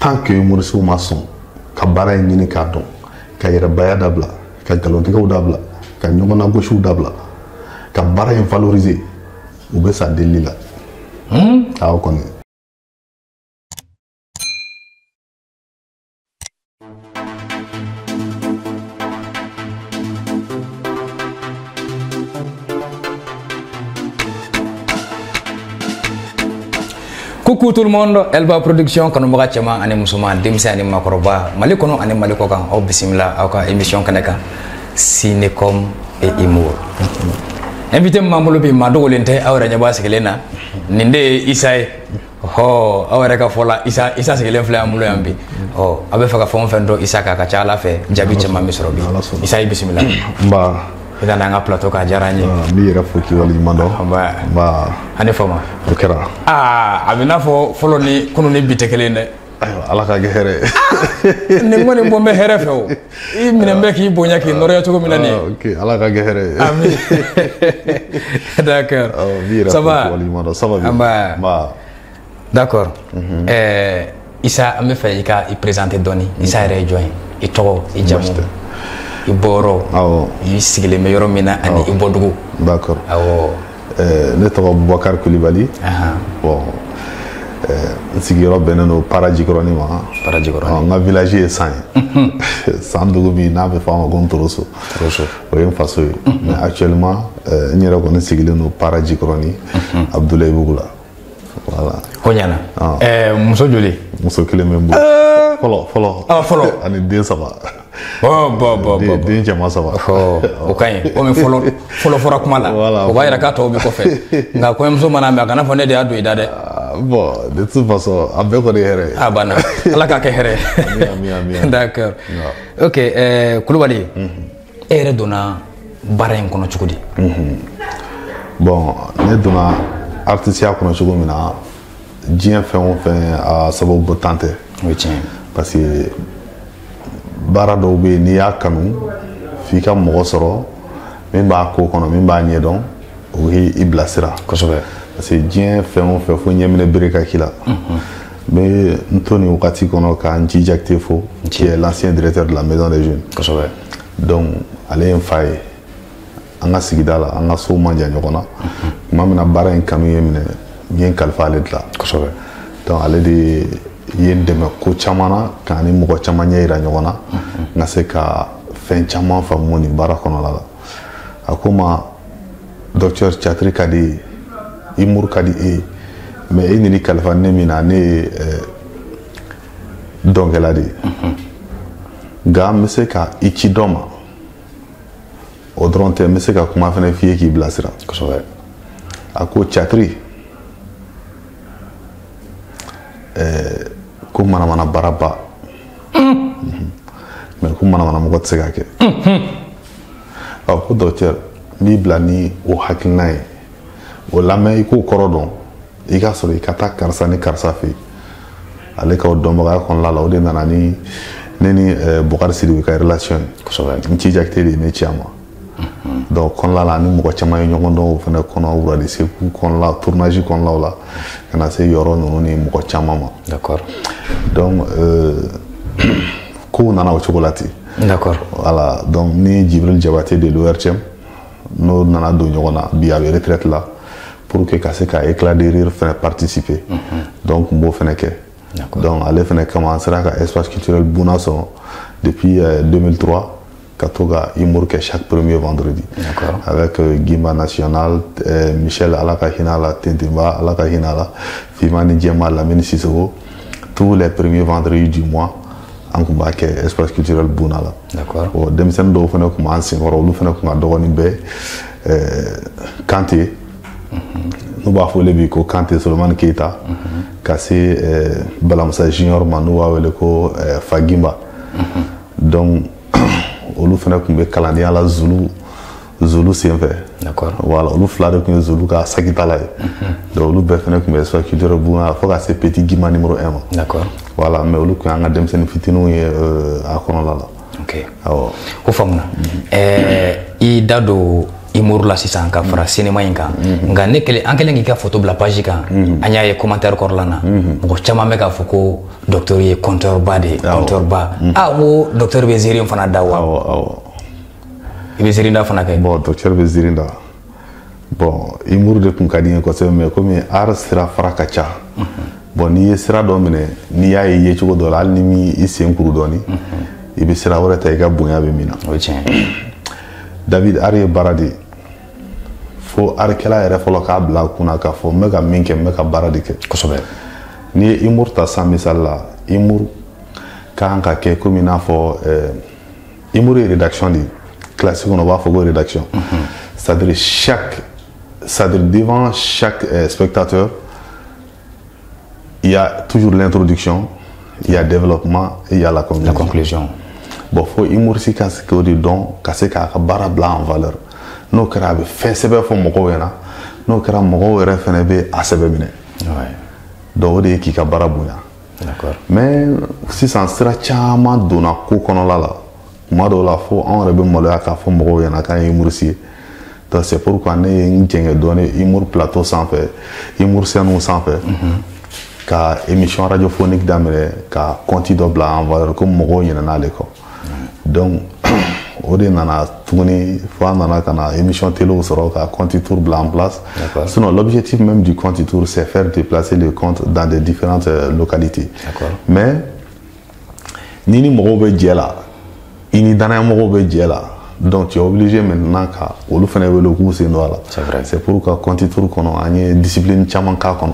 Tant que humoriste ma sɔn ka baara in ɲini k'a dɔn, ka yɛrɛbaya dabila, ka nkalontigɛw dabila, ka ɲɔgɔnnagosiw dabila, ka baara in valoriser, u bɛ sa delili la. Awɔ kɔni. Coucou tout le monde, Elba Production kanubaga cɛman ani musoman, denmisɛn ani maakɔrɔba, Mali kɔnɔ ani Mali kɔ kan, aw bisimila aw ka émission kɛnɛ kan, Cinécom et Humour. Invité min b'an bolo bi, maa dogolen tɛ, aw yɛrɛ ɲɛ b'a sigilen na, nin de ye Isa ye. Ɔhɔ, aw yɛrɛ ka fɔ la, Isa sigilen filɛ an bolo yan bi. Ɔ, aw bɛ fɛ ka fɛn o fɛn dɔn Isa kan, a ka ca Ala fɛ jaabi caman bɛ sɔrɔ bi. Isa, i bisimila. Nba. I ka na an ka plateau kan, a diyara an ye. N b'i yɛrɛ fo k'i waleɲuman dɔn. Nba. Nba. A ni fama. O kɛra. Aa, a bɛ n'a fɔ fɔlɔ ni kunun ni bi tɛ kelen dɛ. Ayiwa, Ala ka kɛ hɛrɛ ye. Nin kɔni bɔ n bɛ hɛrɛ fɛ o. I minɛ bɛ k'i bonya k'i nɔrɔya cogo min na nin ye. Ok, Ala ka kɛ hɛrɛ ye. Amin. D'accord. N b'i yɛrɛ fo k'i waleɲuman dɔn. Ça va bien. Nba. Nba. D'accord. Isa, an bɛ fɛ i ka i présenter dɔɔni. Isa yɛrɛ ye jɔn ye? I tɔgɔ, i jamu, i bɔyɔrɔ, i sigilen bɛ yɔrɔ min na ani i bɔdugu. D'accord. Awɔ. Ne tɔgɔ Boubacar Coulibaly. Bon, n sigiyɔrɔ bɛnnen don Para Jikɔrɔni ma. Para Jikɔrɔni. N ka village ye San ye. San dugu min n'a bɛ fɔ a ma ko Ntoroso. Ntoroso. O ye n faso ye. Mais actuellement, n yɛrɛ kɔni sigilen don Para Jikɔrɔni, Abdoulaye Bugu la. Voilà. Ko ɲɛna. Muso joli? Muso kelen bɛ n bolo. Fɔlɔ fɔlɔ. Ah, fɔlɔ. Ani den 3. Bon bon bon bon. Den cɛman 3. O ka ɲi. Komi fɔlɔ fɔlɔ fɔra kuma la. O b'a yira k'a tɔw bɛ kɔfɛ. Nka kɔɲɔmuso mana mɛn, a kana fɔ ne de y'a don i da dɛ. Bon, de toute façon, a bɛɛ kɔni ye hɛrɛ ye. A banna. Ala k'a kɛ hɛrɛ ye. Ami ami ami. D'accord. Ok, Kulubali, e yɛrɛ donna baara in kɔnɔ cogo di? Bon, ne donna artisiya kɔnɔ cogo min na, diɲɛ fɛn o fɛn a sababu tan tɛ. O ye tiɲɛ ye. Parce que baara dɔw bɛ yen, n'i y'a kanu, f'i ka mɔgɔ sɔrɔ min b'a ko kɔnɔ, min b'a ɲɛdɔn, o k'i bilasira. Kosɛbɛ. Parce que diɲɛ fɛn o fɛn, fo ɲɛminɛ bere ka k'i la. N bɛ n to nin wagati kɔnɔ ka n Nci Jakite fo, qui est l'ancien directeur de la maison des jeunes. Kosɛbɛ. Donc ale ye n fa ye. An ka sigida la, an ka sow man jan ɲɔgɔn na. Tuma min na baara in kanu ye minɛ, n ye n kalifa ale de la. Kosɛbɛ. Donc ale de ye n dɛmɛ ko caman na, k'an ni mɔgɔ caman ɲɛ yira ɲɔgɔn na, n ka se ka fɛn caman faamu nin baara kɔnɔna la. A ko n ma, docteur, théâtre ka di ye, humour ka di e ye, mais e nini kalifa ne min na, ne ye dɔnkɛla de ye. Nka n bɛ se ka i ci dɔ ma, o dɔrɔn tɛ, n bɛ se ka kuma fɛnɛ f'i ye k'i bilasira. Kosɛbɛ. A ko théâtre, ko manamana baaraba, mais ko manamana mɔgɔ tɛ se k'a kɛ. Ɔ, ko docteur, n b'i bila ni o hakilina ye, o lamɛn, i k'o kɔrɔ dɔn, i ka sɔrɔ i ka taa karisa ni karisa fɛ yen. Ale ka o dɔnbagaya kɔnɔna la, o de nana ni ne ni Bukari Sidibe ka relation ye. Kosɛbɛ. Nci Jakite de ye ne ci a ma. Donc kɔnɔna la, ani mɔgɔ caman ye ɲɔgɔn dɔn o fana kɔnɔ, Wuradi Segu kɔnɔna, tournage kɔnɔnaw la, ka na se yɔrɔ ninnu ni mɔgɔ caman ma. D'accord. Donc kow nana o cogo la ten. D'accord. Voilà, donc ni Djibril Diabaté de l'ORTM, n'o nana don ɲɔgɔn na, bi a bɛ retraite la, pour que ka se ka éclat de rire fana participer. Donc n b'o fana kɛ. Donc ale fana kama, an sera ka espace culturel Buna sɔrɔ depuis 2003, ka to ka humour kɛ chaque premier vendredi. D'accord. Avec Guimba National, Michel Ala ka hinɛ a la, Tintinba Ala ka hinɛ a la, Fima ni Jɛma, Lamini Sissoko, tous les premiers vendredis du mois, an tun b'a kɛ espace culturel Buna la. D'accord. Bon, denmisɛnnin dɔw fana tun b'an senkɔrɔ, olu fana tun ka dɔgɔ ni bɛɛ, Kante, n'u b'a fɔ wele bi ko Kante Solomani Keita, ka se Balamusa Junior ma, n'u b'a wele ko Fagimba. Donc olu fana tun bɛ kalandenya la Zulu senfɛ. D'accord. Voilà, olu fila de tun ye Zulu ka sakitala ye. Donc olu bɛɛ fana tun bɛ espace culturel Buna fo ka se Petit Guima numéro 1 ma. D'accord. Voilà, mais olu tun y'an ka denmisɛnnin fitininw ye a kɔnɔna la. Ok. Awɔ. O faamuna. I da don humour la sisan ka fara cinéma in kan. Nka ne kelen, an kɛlen k'i ka photo bila page kan, an y'a ye commentaire kɔrɔla na, mɔgɔ caman bɛ k'a fɔ ko docteur ye conteur ba de ye, conteur ba. Ah, n ko docteur bɛ ziiri fana da wa? Awɔ, awɔ. I bɛ ziiri da fana kɛ? Bon, docteur bɛ ziiri da. Bon, humour de tun ka di n ye kosɛbɛ, mais komi art sira fara ka ca, bon, n'i ye sira dɔ minɛ, n'i y'a ye yecogo dɔ la, hali ni m'i sen kuru dɔɔni, i bɛ sira wɛrɛ ta, i ka bonya bɛ min na. O ye tiɲɛ ye. David, art ye baara de ye. Fo artkɛla yɛrɛ fɔlɔ k'a bila a kunna k'a fɔ n bɛ ka min kɛ, n bɛ ka baara de kɛ. N'i ye humour ta sisan, misali la, humour ka kan ka kɛ komi i n'a fɔ humour ye rédaction de ye. Classe kɔnɔ, u b'a fɔ ko rédaction, c'est-à-dire chaque c'est-à-dire devant chaque spectateur, il y a toujours l'introduction, il y a développement et il y a la conclusion. La conclusion. Bon, fo humoriste ka se k'o de dɔn, ka se k'a ka baara bila en valeur. N'o kɛra, a bɛ fɛn sɛbɛn fɔ mɔgɔw ɲɛna. N'o kɛra, mɔgɔw yɛrɛ fɛnɛ bɛ a sɛbɛn minɛ. Donc o de ye k'i ka baara bonya. Mais sisan, sira caman donna ko kɔnɔla la. Tuma dɔw la, fo anw yɛrɛ bɛ maloya k'a fɔ mɔgɔw ɲɛna k'an ye humoriste ye. Donc c'est pourquoi ne ye n jɛngɛ dɔɔni humour plateau sanfɛ, humour scène sanfɛ, ka émission radiophonique daminɛ, ka conte dɔ bila en valeur, ko mɔgɔw ɲinɛna ale kɔ. Donc o de nana tuguni, fo an nana ka na émission téléw sɔrɔ ka conte tour bila en place. Sinon, l'objectif même du conte tour, c'est faire déplacer le conte dans des différentes localités. Mais ni mɔgɔw bɛ jɛ la, i ni danayamɔgɔw bɛ jɛ la, donc tu es obligé maintenant ka olu fana wele k'u sen don a la. C'est vrai. C'est pourquoi conte tour kɔnɔ, an ye discipline caman k'a kɔnɔ.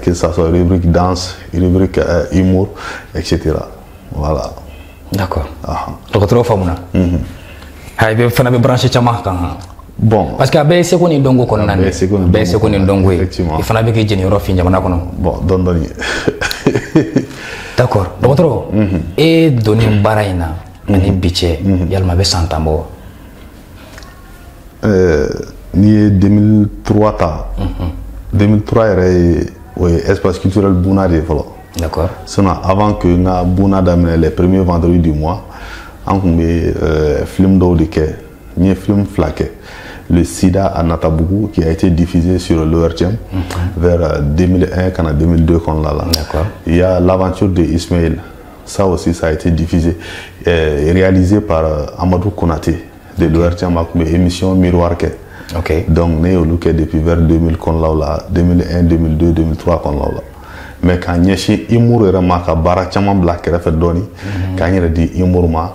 Que ça soit rubrique danse, rubrique humour, etc. Voilà. D'accord. Dɔgɔtɔrɔ faamuna. Ha, i bɛ fana bɛ branche caman kan. Bon. Parce que a bɛɛ ye seko ni dɔnko kɔnɔna A na. bɛɛ ye seko ni A bɛɛ ye dɔnko seko ni kɔnɔna. dɔnko ye. Effectivement. I fana bɛ k'i jeniyɔrɔ fin jamana kɔnɔ. Bon, dɔɔni dɔɔni. D'accord. Dɔgɔtɔrɔ, e donni baara in na ani bi cɛ, yalima a bɛ san 10 bɔ wa? N'i ye 2003 ta, 2003 yɛrɛ ye, o ye espace culturel Buna de ye fɔlɔ. Sinon, avant que n ka Buna daminɛ, les premiers vendredis du mois, an tun bɛ film dɔw de kɛ. N ye film fila kɛ. Le Sida à Natabougou, qui a été diffusé sur l'ORTM vers 2001 ka na 2002 kɔnɔna la. Il y a l'aventure de Ismaël. Ça aussi, ça a été diffusé, réalisé par Amadou Konaté de l'ORTM, a tun bɛ émission Miroir kɛ. Donc ne y'olu kɛ depuis vers 2000 kɔnɔlaw la, 2001, 2002, 2003 kɔnɔlaw la. Mais k'a ɲɛsin humour yɛrɛ ma, ka baara caman bila kɛrɛfɛ dɔɔni, k'an yɛrɛ di humour ma,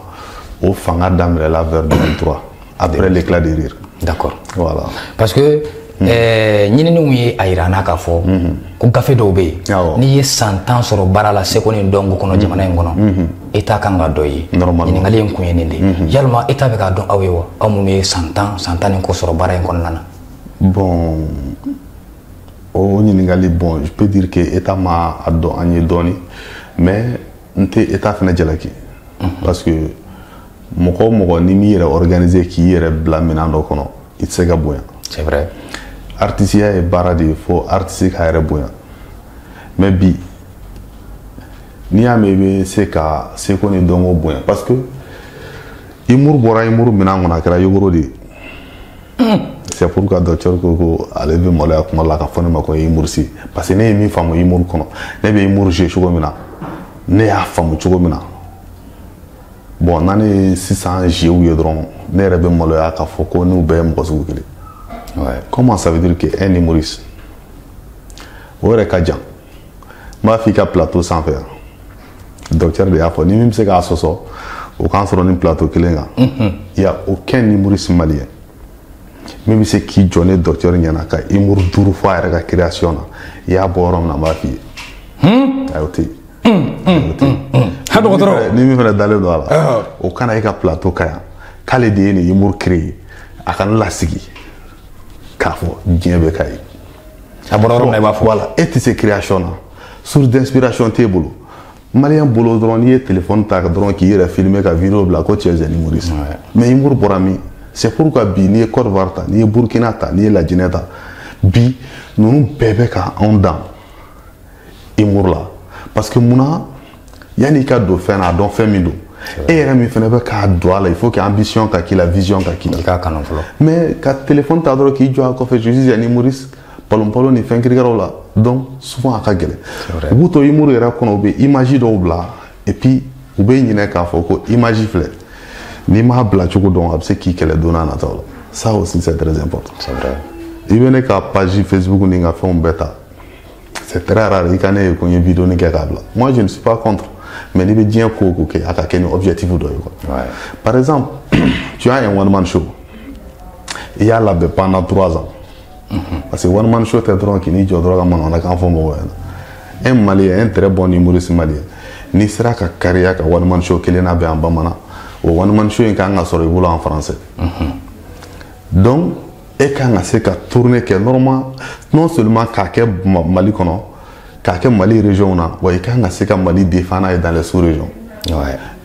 o fanga daminɛla vers 2003, après l'éclat de rire. Voilà. Parce que ɲininiw ye a yira an na k'a fɔ ko gafe dɔw bɛ yen, n'i ye san 10 sɔrɔ baara la seko ni dɔnko kɔnɔ jamana in kɔnɔ, État kan ka dɔ ye. Normalement. Ɲininkali in kun ye nin de ye. Yalima État bɛ k'a dɔn aw ye wa, aw minnu ye san 10, san 10 ni kɔ sɔrɔ baara in kɔnɔna na? Bon, o ɲininkali, bon, je peux dire que État ma a dɔn an ye dɔɔni, mais n tɛ État fana jalaki, parce que mɔgɔ o mɔgɔ n'i m'i yɛrɛ organiser k'i yɛrɛ bila minɛn dɔ kɔnɔ, i tɛ se ka bonya. C'est vrai. Artisiya ye baara de ye, fo artiste k'a yɛrɛ bonya. Mais bi, n'i y'a mɛn i bɛ se ka seko ni dɔnko bonya, parce que humour bɔra humour minɛn kɔnɔ, a kɛra yogoro de ye. C'est pourquoi docteur ko ko ale bɛ maloya kuma la ka fɔ ne ma ko humoriste, parce que ne ye min faamu humour kɔnɔ, ne bɛ humour jouer cogo min na, ne y'a faamu cogo min na. Bon, n'an ye sisan jeunes ye dɔrɔn, ne yɛrɛ bɛ maloya k'a fɔ ko n'u bɛɛ ye mɔgɔ sugu kelen. Comment ça veut dire que un humoriste, o yɛrɛ ka jan? N b'a f'i ka plateau sanfɛ yan, docteur de y'a fɔ, ni min bɛ se k'a sɔsɔ, o k'an sɔrɔ ni plateau kelen kan. Il y a aucun humoriste malien min bɛ se k'i jɔ ne docteur ɲɛna ka humour duuru fɔ a yɛrɛ ka création na. I y'a bɔ yɔrɔ min na, n b'a f'i ye. Ayi, o tɛ yen. O tɛ yen. Ha, dɔgɔtɔrɔ. Ni min fana dalen don a la, o kana e ka plateau kan yan k'ale de ye nin humour créé, a ka n lasigi k'a fɔ diɲɛ bɛ k'a ye. A bɔra yɔrɔ min na, i b'a fɔ. Voilà, e tɛ se création na, source d'inspiration t'e bolo. Malien bolo dɔrɔn, n'i ye téléphone ta dɔrɔn k'i yɛrɛ filmer ka vidéo bila, ko tu es un humoriste. Mais humour bɔra min? C'est pourquoi bi, n'i ye Côte d'Ivoire ta, n'i ye Burkina ta, n'i ye La Guinée ta, bi ninnu bɛɛ bɛ ka anw dan humour la, parce que munna, yanni i ka don fɛn na, a dɔn fɛn min don. E yɛrɛ min fana bɛ k'a don a la, il faut que ambition ka k'i la, vision ka k'i la. I k'a kanu fɔlɔ. Mais ka téléphone ta dɔrɔn k'i jɔ a kɔfɛ, je suis un humoriste, palon palon ni fɛn kirikaraw la, donc souvent a ka gɛlɛn. U b'u to humour yɛrɛ kɔnɔ, u bɛ image dɔw bila, et puis u bɛ ɲinɛ k'a fɔ ko image filɛ, n'i m'a bila cogo dɔn, a bɛ se k'i kɛlɛ don n'a nataw la. Ça aussi, c'est très important. C'est vrai. I bɛ ne ka page Facebook ni n ka fɛnw bɛɛ ta, c'est très rare i ka ne ye ko n ye vidéo ni kɛ k'a bila. Moi, je ne suis pas contre, mais n'i bɛ diɲɛ ko o ko kɛ, a ka kɛ ni objectif dɔ ye quoi. Par exemple, tu as un one man show, i y'a labɛn pendant 3 ans, parce que one man show tɛ dɔrɔn k'i n'i jɔ dɔrɔn ka manamanakan fɔ mɔgɔw ɲɛna. Un Malien, un très bon humoriste malien, n'i sera ka kariya ka one man show kelen labɛn en bamanan, o one man show in kan ka sɔrɔ i bolo en français. Donc e kan ka se ka tournée kɛ normal, non seulement k'a kɛ Mali kɔnɔ, k'a kɛ Mali région na, wa i kan ka se ka Mali défendre n'a ye dans les sous-régions.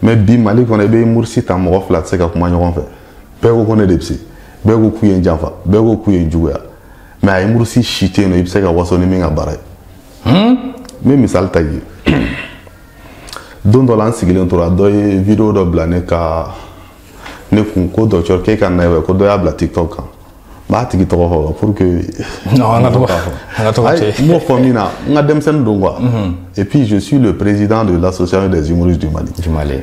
Mais bi Mali kɔnɔ, i bɛ humoriste ta, mɔgɔ fila tɛ se ka kuma ɲɔgɔn fɛ. Bɛɛ ko ko ne de bɛ se, bɛɛ ko k'u ye n janfa, bɛɛ ko k'u ye n juguya, mais a humoriste si tɛ yen nɔ i bɛ se ka waso ni min ka baara ye. N bɛ misali ta i ye. Don dɔ la, an sigilen tora, dɔ ye vidéo dɔ bila ne ka ne kun ko docteur k'e ka na, ko dɔ y'a bila TikTok kan. N b'a tigi tɔgɔ fɔ pour que Non, an ka tɔgɔ, an ka tɔgɔ Ayi, to n b'o fɔ min na, n ka denmisɛnnin don quoi. Et puis je suis le président de l'Association des humoristes du Mali. Du Mali.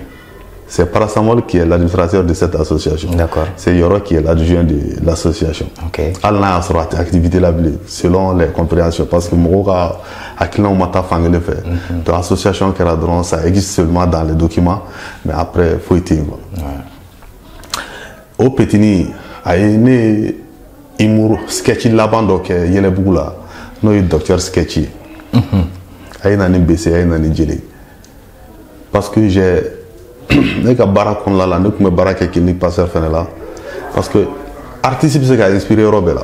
C'est Parasamol qui est l'administrateur de cette association. C'est Yoro qui est l'adjoint de l'association. Hali n'a y'a sɔrɔ a tɛ activité la bilen, selon les compréhensions, parce que mɔgɔw ka hakilinaw ma taa fan kelen fɛ. Donc association kɛra dɔrɔn, ça existe seulement dans les documents, mais après foyi tɛ yen quoi. O petini a ye ne ye humour sketch laban dɔ kɛ Yɛlɛbugu la, n'o ye docteur sketch ye. A ye na ni bese, a ye na ni jele, parce que j'ai ne ka baara kɔnɔna la, ne tun bɛ baara kɛ clinique Pasteur fɛnɛ la, parce que artiste bɛ se ka inspirer yɔrɔ bɛɛ la.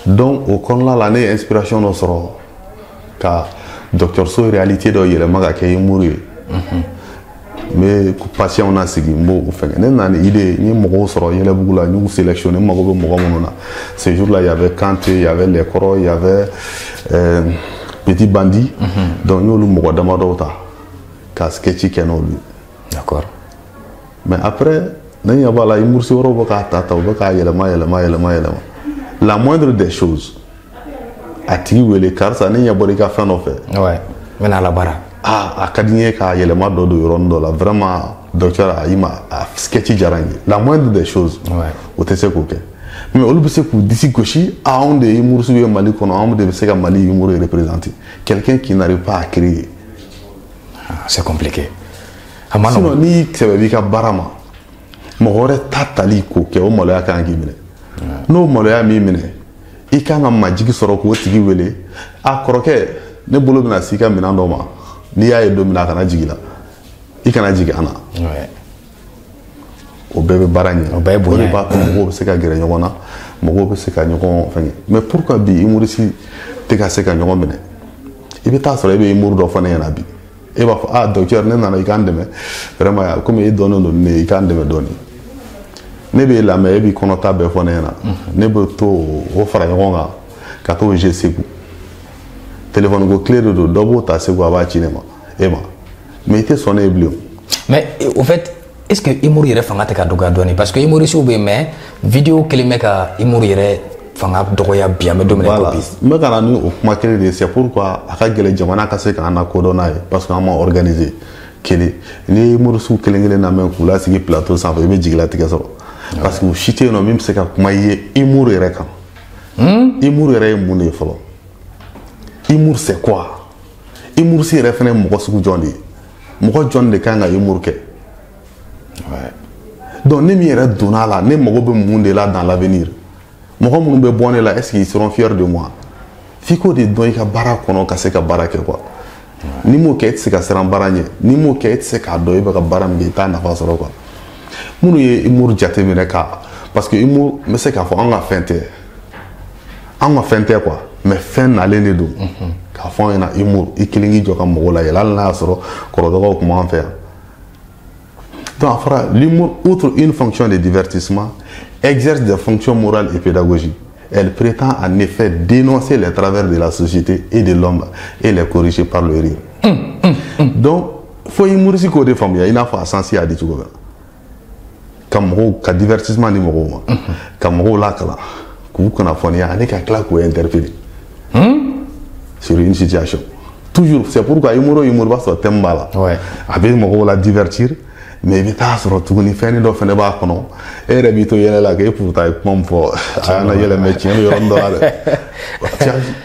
Donc o kɔnɔna la, ne ye inspiration dɔ sɔrɔ ka dɔgɔtɔrɔso réalité dɔ yɛlɛma ka kɛ humour ye. N bɛ patient na sigi, n b'o fɛngɛ. Ne nana ni idée, n ye mɔgɔw sɔrɔ Yɛlɛbugu la, n y'u sélectionné, n mago bɛ mɔgɔ minnu na. Ce jour là, il y avait Kanté, il y avait Lekɔrɔ, il y avait Petit Bandi. Donc n y'olu mɔgɔ damadɔw ta ka sketch kɛ n'olu ye. Mais après, ne ɲɛ b'a la, humoriste wɛrɛw bɛ k'a ta ta, u bɛ k'a yɛlɛma yɛlɛma yɛlɛma yɛlɛma. La moindre des choses, a tigi wele: karisa, ne ɲɛ bɔra i ka fɛn dɔ fɛ. Ouais, n bɛna a labaara. Ah, a ka di n ye k'a yɛlɛma dɔ don yɔrɔnin dɔ la. Vraiment docteur, a i ma, a sketch diyara n ye. La moindre des choses, o tɛ se k'o kɛ, mais olu bɛ se k'u disi gosi: ah, anw de ye humoriste ye Mali kɔnɔ, anw de bɛ se ka Mali humour représenter. Quelqu'un qui n'arrive pas à créer. Ah, c'est compliqué, a ma Sinon nɔgɔn. N'i sɛbɛ b'i ka baara ma, mɔgɔ wɛrɛ ta tali k'o kɛ, o maloya kan k'i minɛ. N'o maloya m'i minɛ, i kan ka majigi sɔrɔ k'o tigi wele: a kɔrɔkɛ, ne bolo bɛna s'i ka minɛn dɔ ma, n'i y'a ye don min na, a kana jigin la, i kana jigin an na. O bɛɛ bɛ baara ɲɛ. O bɛɛ ye bonya O de ye. b'a to mɔgɔw bɛ se ka gɛrɛ ɲɔgɔn na, mɔgɔw bɛ se ka ɲɔgɔn fɛngɛ. Mais pourquoi bi humoriste tɛ ka se ka ɲɔgɔn minɛ? I bɛ taa sɔrɔ e bɛ humour dɔ fɔ ne ɲɛna bi, e b'a fɔ: ah docteur, ne nana i k'an dɛmɛ vraiment, komi e dɔnnen don ni ne ye, i k'an dɛmɛ dɔɔni. Ne b'e lamɛn, e b'i kɔnɔta bɛɛ fɔ ne ɲɛna. Ne bɛ to o fara ɲɔgɔn kan ka t'o je Segu. Téléphone ko clé de don, dɔ b'o ta Segu, a b'a ci ne ma, e ma, mais i tɛ sɔn ne ye bilen o. Mais au fait, est ce que humour yɛrɛ fanga tɛ ka dɔgɔya dɔɔni? Parce que humoriste bɛ yen, mais vidéo kelen bɛ ka humour yɛrɛ fanga dɔgɔya bi, an bɛ don min na i ko bi. N bɛ ka na ni o kuma kelen de ye. C'est pourquoi a ka gɛlɛn jamana ka se k'an lakodɔn n'a ye, parce que an ma organiser. Kelen, n'i ye humoriste kelen kelen lamɛn k'u lasigi plateau sanfɛ, i bɛ jigilatigɛ sɔrɔ, parce que u si tɛ yen nɔ min bɛ se ka kuma i ye humour yɛrɛ kan. Humour yɛrɛ ye mun de ye fɔlɔ? Humour, c'est quoi? Humoriste yɛrɛ fana ye mɔgɔ sugu jɔn de ye? Mɔgɔ jɔn de kan ka humour kɛ? Donc ne min yɛrɛ donna a la, ne mago bɛ mun de la dans l'avenir? Mɔgɔ minnu bɛ bɔ ne la, est-ce qu'ils seront fiers de moi? F'i k'o de dɔn i ka baara kɔnɔ ka se ka baara kɛ quoi. N'i m'o kɛ, e tɛ se ka siran baara ɲɛ. N'i m'o kɛ, e tɛ se k'a dɔn i bɛ ka baara min kɛ, i t'a nafa sɔrɔ quoi. Minnu ye humour jateminɛ ka, parce que humour, n bɛ se k'a fɔ an ka fɛn tɛ, an ka fɛn tɛ quoi, mais fɛn nalen de don k'a fɔ an ɲɛna. Humour, i kelen k'i jɔ ka mɔgɔw layɛlɛ, hali n'a y'a sɔrɔ kɔrɔdɔgɔw tun b'an fɛ yan. Donc a fɔra: l'humour, outre une fonction de divertissement, exerce des fonctions morales et pédagogiques. Elle prétend en effet dénoncer les travers de la société et de l'homme et les corriger par le rire. Donc Fo humoriste k'o de faamuya, i n'a fɔ a sens y'a di cogo min na. Ka mɔgɔw ka divertissement di mɔgɔw ma, ka mɔgɔw lakalan, k'u kunnafoniya ani ka tila k'u interpeller sur une situation. Toujours, c'est pourquoi humour o humour b'a sɔrɔ thème b'a la. A bɛ mɔgɔw la divertir, mais i bɛ taa sɔrɔ tuguni fɛnnin dɔ fɛnɛ b'a kɔnɔ, e yɛrɛ b'i to yɛlɛ la k'e pourtant ye kuma min fɔ, a y'an ka yɛlɛ, mais tiɲɛ bɛ yɔrɔnin dɔ la dɛ.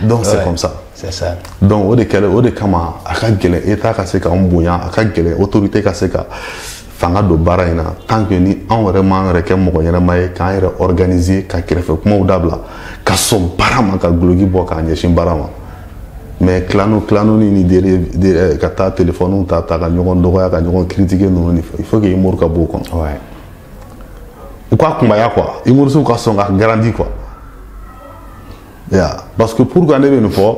Donc c'est comme ça. C'est ça. Donc o de kɛlen, o de kama a ka gɛlɛn État ka se k'anw bonya, a ka gɛlɛn autorité ka se ka fanga don baara in na, tant que ni anw yɛrɛ m'an yɛrɛ kɛ mɔgɔ ɲɛnama ye, k'an yɛrɛ organiser, ka kɛrɛfɛ kumaw dabila, ka sɔn baara ma, ka guloki bɔ k'a ɲɛsin baara ma. Mais clanu clanu ni ni ka taa téléphone ta ta ka ɲɔgɔn dɔgɔya, ka ɲɔgɔn critiquer ninnu ni fɛn, il faut que humour ka bɔ o kɔnɔ. U ka kunbaya quoi, humoriste ka sɔn ka garantir quoi. Ya, parce que pourquoi ne bɛ nin fɔ,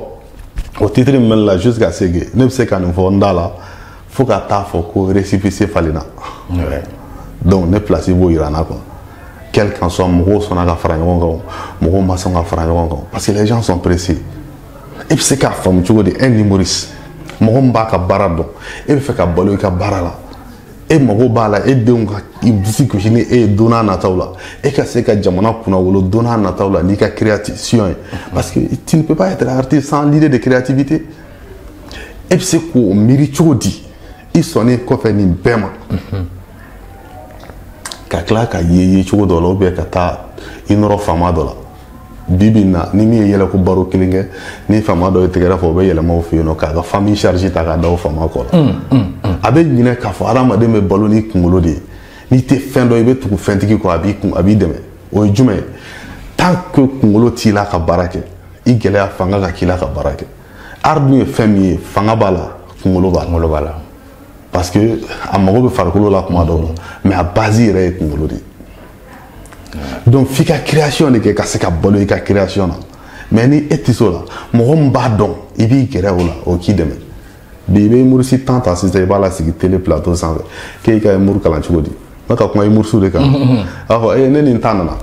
o titre min bɛ ne la, jusqu'à ce que ne bɛ se ka nin fɔ n da la fo ka taa fɔ ko récépissé falenna. Donc ne place b'o yira n na quoi. Quel qu'en soit, mɔgɔw sɔnna ka fara ɲɔgɔn kan, mɔgɔw ma sɔn ka fara ɲɔgɔn kan, parce que les gens sont pressés. E bɛ se k'a faamu cogo di, un humoriste, mɔgɔ min b'a ka baara dɔn, e bɛ fɛ ka balo i ka baara la, e mago b'a la, e denw ka i disi gosi ni e ye don n'a nataw la, e ka se ka jamana kunnawolo don n'a nataw la n'i ka création ye, parce que tu ne peux pas être artiste sans l'idée de créativité. E bɛ se k'o miiri cogo di, i sɔnnen kɔfɛ nin bɛɛ ma, ka tila ka ye ye cogo dɔ la, ou bien ka taa i nɔrɔ faama dɔ la? Bi bi in na, ni min ye yɛlɛko baro kelen kɛ ni faama dɔ ye tɛgɛrɛ fɔ, o bɛ yɛlɛma o fɛ yen nɔ k'a ka famille charge ta k'a da o faama kɔ la. A bɛ ɲinɛ k'a fɔ hadamaden bɛ balo n'i kunkolo de ye. N'i tɛ fɛn dɔn, i bɛ tugu fɛntigi kɔ, a b'i kun, a b'i dɛmɛ. O ye jumɛn ye? Tant que kunkolo t'i la ka baara kɛ, i gɛlɛya fanga ka k'i la ka baara kɛ. Art dun ye fɛn min ye, fanga b'a la, kunkolo b'a la. Kunkolo b'a la. Parce que a mago bɛ farikolo la kuma dɔw la, mais a base yɛrɛ ye kunkolo de ye. Donc f'i ka création de kɛ ka se ka balo i ka création na. Mais ni e tɛ se o la, mɔgɔ min b'a dɔn, i b'i gɛrɛ o la, o k'i dɛmɛ. Bi i bɛ humoriste 10 ta sisan, i b'a lasigi télé plateau sanfɛ k'e ka humour kalan cogo di? N bɛ ka kuma humoriste de kan. A b'a fɔ ee, ne ni n ta nana,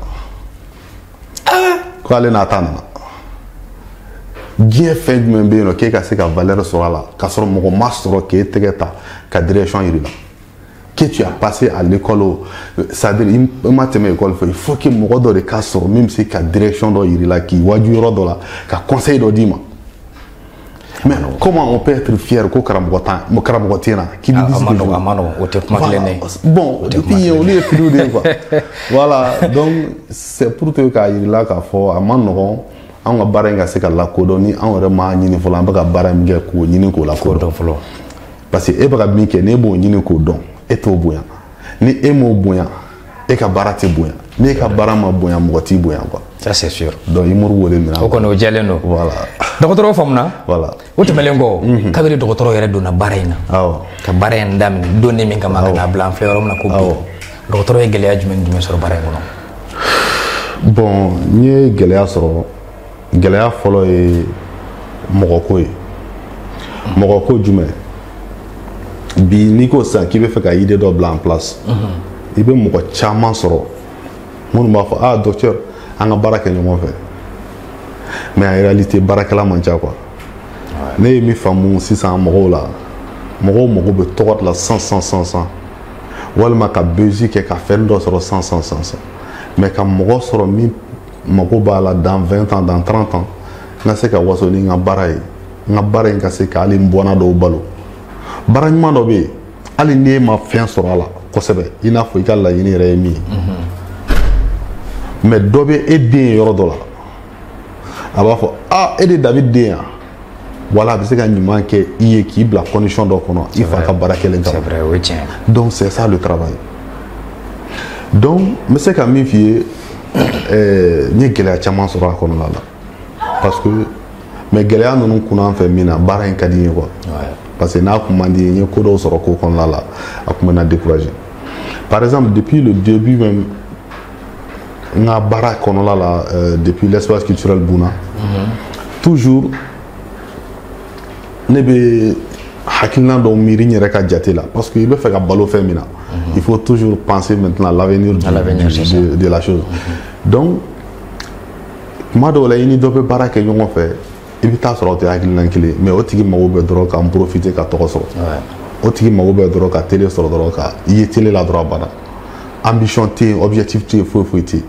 ko ale n'a ta nana. Diɲɛ fɛn jumɛn bɛ yen nɔ k'e ka se ka valeur sɔrɔ a la, k'a sɔrɔ mɔgɔ ma sɔrɔ k'e tɛgɛ ta ka direction yir'i la, que tu as passé à l'école, c'est-à-dire i ma tɛmɛ école fɛ, il faut que mɔgɔ dɔ de ka sɔrɔ min bɛ se ka direction dɔ yir'i la, k'i waju yɔrɔ dɔ la, ka conseil dɔ d'i ma. Mais comment on peut être fier ko karamɔgɔ tan, karamɔgɔ tɛ na k'i bɛ A ma nɔgɔn, a ma nɔgɔn, o tɛ kuma kelen ye. Bon, depuis yen, olu ye filiw de ye quoi. Voilà, donc c'est pour te k'a yir'i la k'a fɔ a ma nɔgɔn anw ka baara in ka se ka lakodɔn ni anw yɛrɛ m'a ɲini fɔlɔ. An bɛ ka baara min kɛ, k'o ɲini k'o lakodɔn fɔlɔ. Parce que e bɛ ka min kɛ, n'e b'o ɲini k'o dɔn, e t'o bonya. Ni e m'o bonya, e ka baara tɛ bonya. N'e ka baara ma bonya, mɔgɔ t'i bonya quoi. Ça c'est sûr. Donc humour b'o de minɛ. O kɔni, o jɛlen don. Voilà. Dɔgɔtɔrɔ, faamuna. Voilà. O tɛmɛnen kɔ, kabini dɔgɔtɔrɔ yɛrɛ donna baara in na, ka baara in daminɛ don min kama, ka n'a bila an filɛ yɔrɔ min na ko bi, dɔgɔtɔrɔ ye gɛlɛya jumɛn ni jumɛn sɔrɔ baara in kɔnɔ? Bon, n ye gɛlɛya sɔrɔ. Gɛlɛya fɔlɔ ye mɔgɔko ye. Mɔgɔko jumɛn? Bi n'i ko sisan k'i bɛ fɛ ka idée dɔ bila en place, i bɛ mɔgɔ caman sɔrɔ minnu b'a fɔ: ah docteur, an ka baara kɛ ɲɔgɔn fɛ. Mais en réalité, baarakɛla man ca quoi. Ne ye min faamu sisan mɔgɔw la, mɔgɔw mago bɛ tɔgɔ de la san san san san, walima ka buzz kɛ ka fɛn dɔ sɔrɔ san san san san. Mais ka mɔgɔ sɔrɔ min mago b'a la dans 20 ans, dans 30 ans, n ka se ka waso ni n ka baara ye, n ka baara in ka se ka hali n bɔnna dɔw balo. Baara ɲuman dɔ bɛ yen, hali n'e ma fɛn sɔrɔ a la kosɛbɛ, i n'a fɔ i ka laɲini yɛrɛ ye min ye, mais dɔ bɛ e den ye yɔrɔ dɔ la, a b'a fɔ: ah, e de David den yan. Wala a bɛ se ka ɲuman kɛ i ye k'i bila condition dɔ kɔnɔ i fa ka baara kɛlen kama. C'est vrai, o ye tiɲɛ. Donc c'est ça le travail. Donc n bɛ se ka min f'i ye, n ye gɛlɛya caman sɔrɔ a kɔnɔna la, parce que mais gɛlɛya ninnu kunna an fɛ min na, baara in ka di n ye quoi. Parce que n'a kun man di n ye, ko dɔw sɔrɔ ko kɔnɔna la, a kun bɛ na décourager. Par exemple, depuis le début même, n ka baara kɔnɔna la, depuis l'espace culturel Bouna, toujours ne bɛ hakilina dɔw miiri n yɛrɛ ka jate la, parce que i bɛ fɛ ka balo fɛn min na, il faut toujours penser maintenant à l'avenir de la chose. Donc kuma dɔw la, i ni dɔ bɛ baara kɛ ɲɔgɔn fɛ, i bɛ taa sɔrɔ o tɛ hakilina kelen, mais o tigi mago bɛ dɔrɔn k'an profiter ka tɔgɔ sɔrɔ. O tigi mago bɛ dɔrɔn ka télé sɔrɔ dɔrɔn, ka i ye télé la dɔrɔn, a banna. Ambition tɛ yen, objectif tɛ yen, foyi foyi tɛ yen.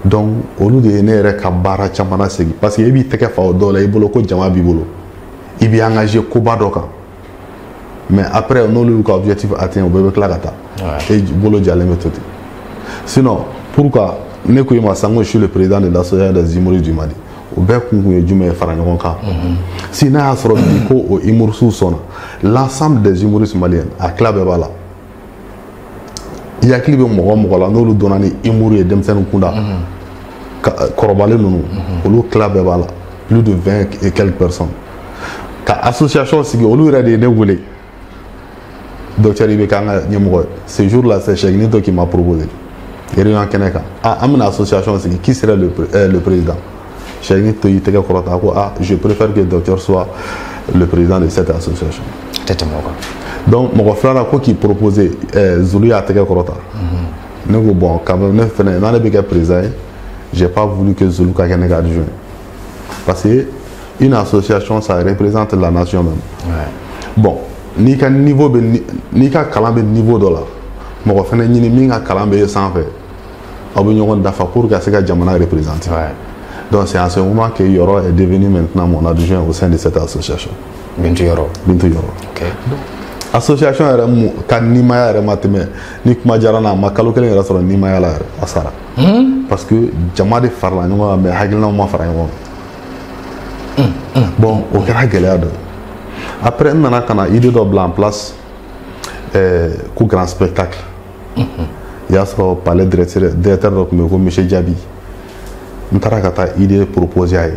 Donc olu de ye ne yɛrɛ ka baara caman lasegin, parce que e b'i tɛgɛ fa o dɔw la, i bolo ko jama b'i bolo, i b'i engagé koba dɔ kan, mais après n'olu y'u ka objectif atteint, u bɛɛ bɛ tila ka taa, e bolo jalen bɛ to ten. Sinon pourquoi ne ko i ma sisan ko je suis le président de l'association des humoristes du Mali? O bɛɛ kun ye jumɛn ye? Fara ɲɔgɔn kan. Si n'a y'a sɔrɔ bi ko o humoristes sɔnna, l'ensemble des humoristes maliens, a tila bɛɛ b'a la. I hakili bɛ mɔgɔ o mɔgɔ la n'olu donna ni humour ye denmisɛnnin kunda, kɔrɔbalen ninnu, olu tila bɛɛ b'a la, plus de 20 et quelques personnes. Ka association sigi, olu yɛrɛ de ye ne wele: docteur, i bɛ k'an ka ɲɛmɔgɔ ye. Ce jour là, c'est Cheikh Nito qui m'a proposé réunion kɛnɛ kan: ah, an bɛna association sigi, qui serait le président? Cheikh Nito y'i tɛgɛ kɔrɔta ko: ah, je préfère que docteur soit le président de cette association. Tɛ tɛmɛ o kan. Donc mɔgɔ filanan ko k'i proposer, Zulu y'a tɛgɛ kɔrɔta. Ne ko bon, quand même, ne fɛnɛ, n'ale bɛ kɛ président ye, j'ai pas voulu que Zulu ka kɛ ne ka adjoint, parce que une association, ça représente la nation même. Bon, n'i ka niveau bɛ, n'i ka kalan bɛ niveau dɔ la, mɔgɔ fɛnɛ ɲini min ka kalan bɛ sanfɛ, aw bɛ ɲɔgɔn dafa pour ka se ka jamana représenter. Donc c'est en ce moment que Yɔrɔ est devenu maintenant mon adjoint au sein de cette association. Bintu Yɔrɔ. Bintu Yɔrɔ. Association yɛrɛ mu ka nimaya yɛrɛ ma tɛmɛ ni kuma diyara n na, a ma kalo kelen yɛrɛ sɔrɔ nimaya la yɛrɛ, a sara, parce que jama de farala ɲɔgɔn kan, mais hakilinaw ma fara ɲɔgɔn kan. Bon, o kɛra gɛlɛya dɔ ye. Après n nana ka na idée dɔ bila en place, ko grand spectacle. I y'a sɔrɔ palais directeur dɔ tun bɛ yen ko monsieur Diaby. N taara ka taa idée proposer a ye: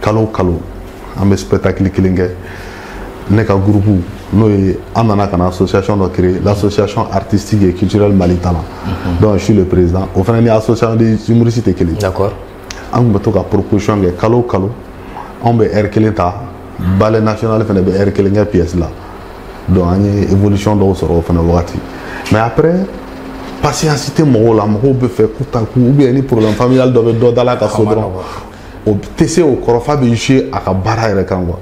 kalo o kalo an bɛ spectacle kelen kɛ. Ne ka groupe, n'o ye an nana ka na association dɔ créer, l'association artistique et culturelle Mali Talent, donc je suis le président. O fana ni association des humoristes tɛ kelen. An tun bɛ to ka proposition kɛ: kalo o kalo anw bɛ heure kelen ta, ballet national fana bɛ heure kelen kɛ pièce la. Donc an ye évolution dɔw sɔrɔ o fana wagati. Mais après, patience tɛ mɔgɔw la, mɔgɔw bɛ fɛ k'u ta k'u, ou bien ni problème familial dɔ bɛ dɔ da la ka so dɔrɔn, o tɛ se o kɔrɔ f'a bɛ jouer a ka baara yɛrɛ kan quoi.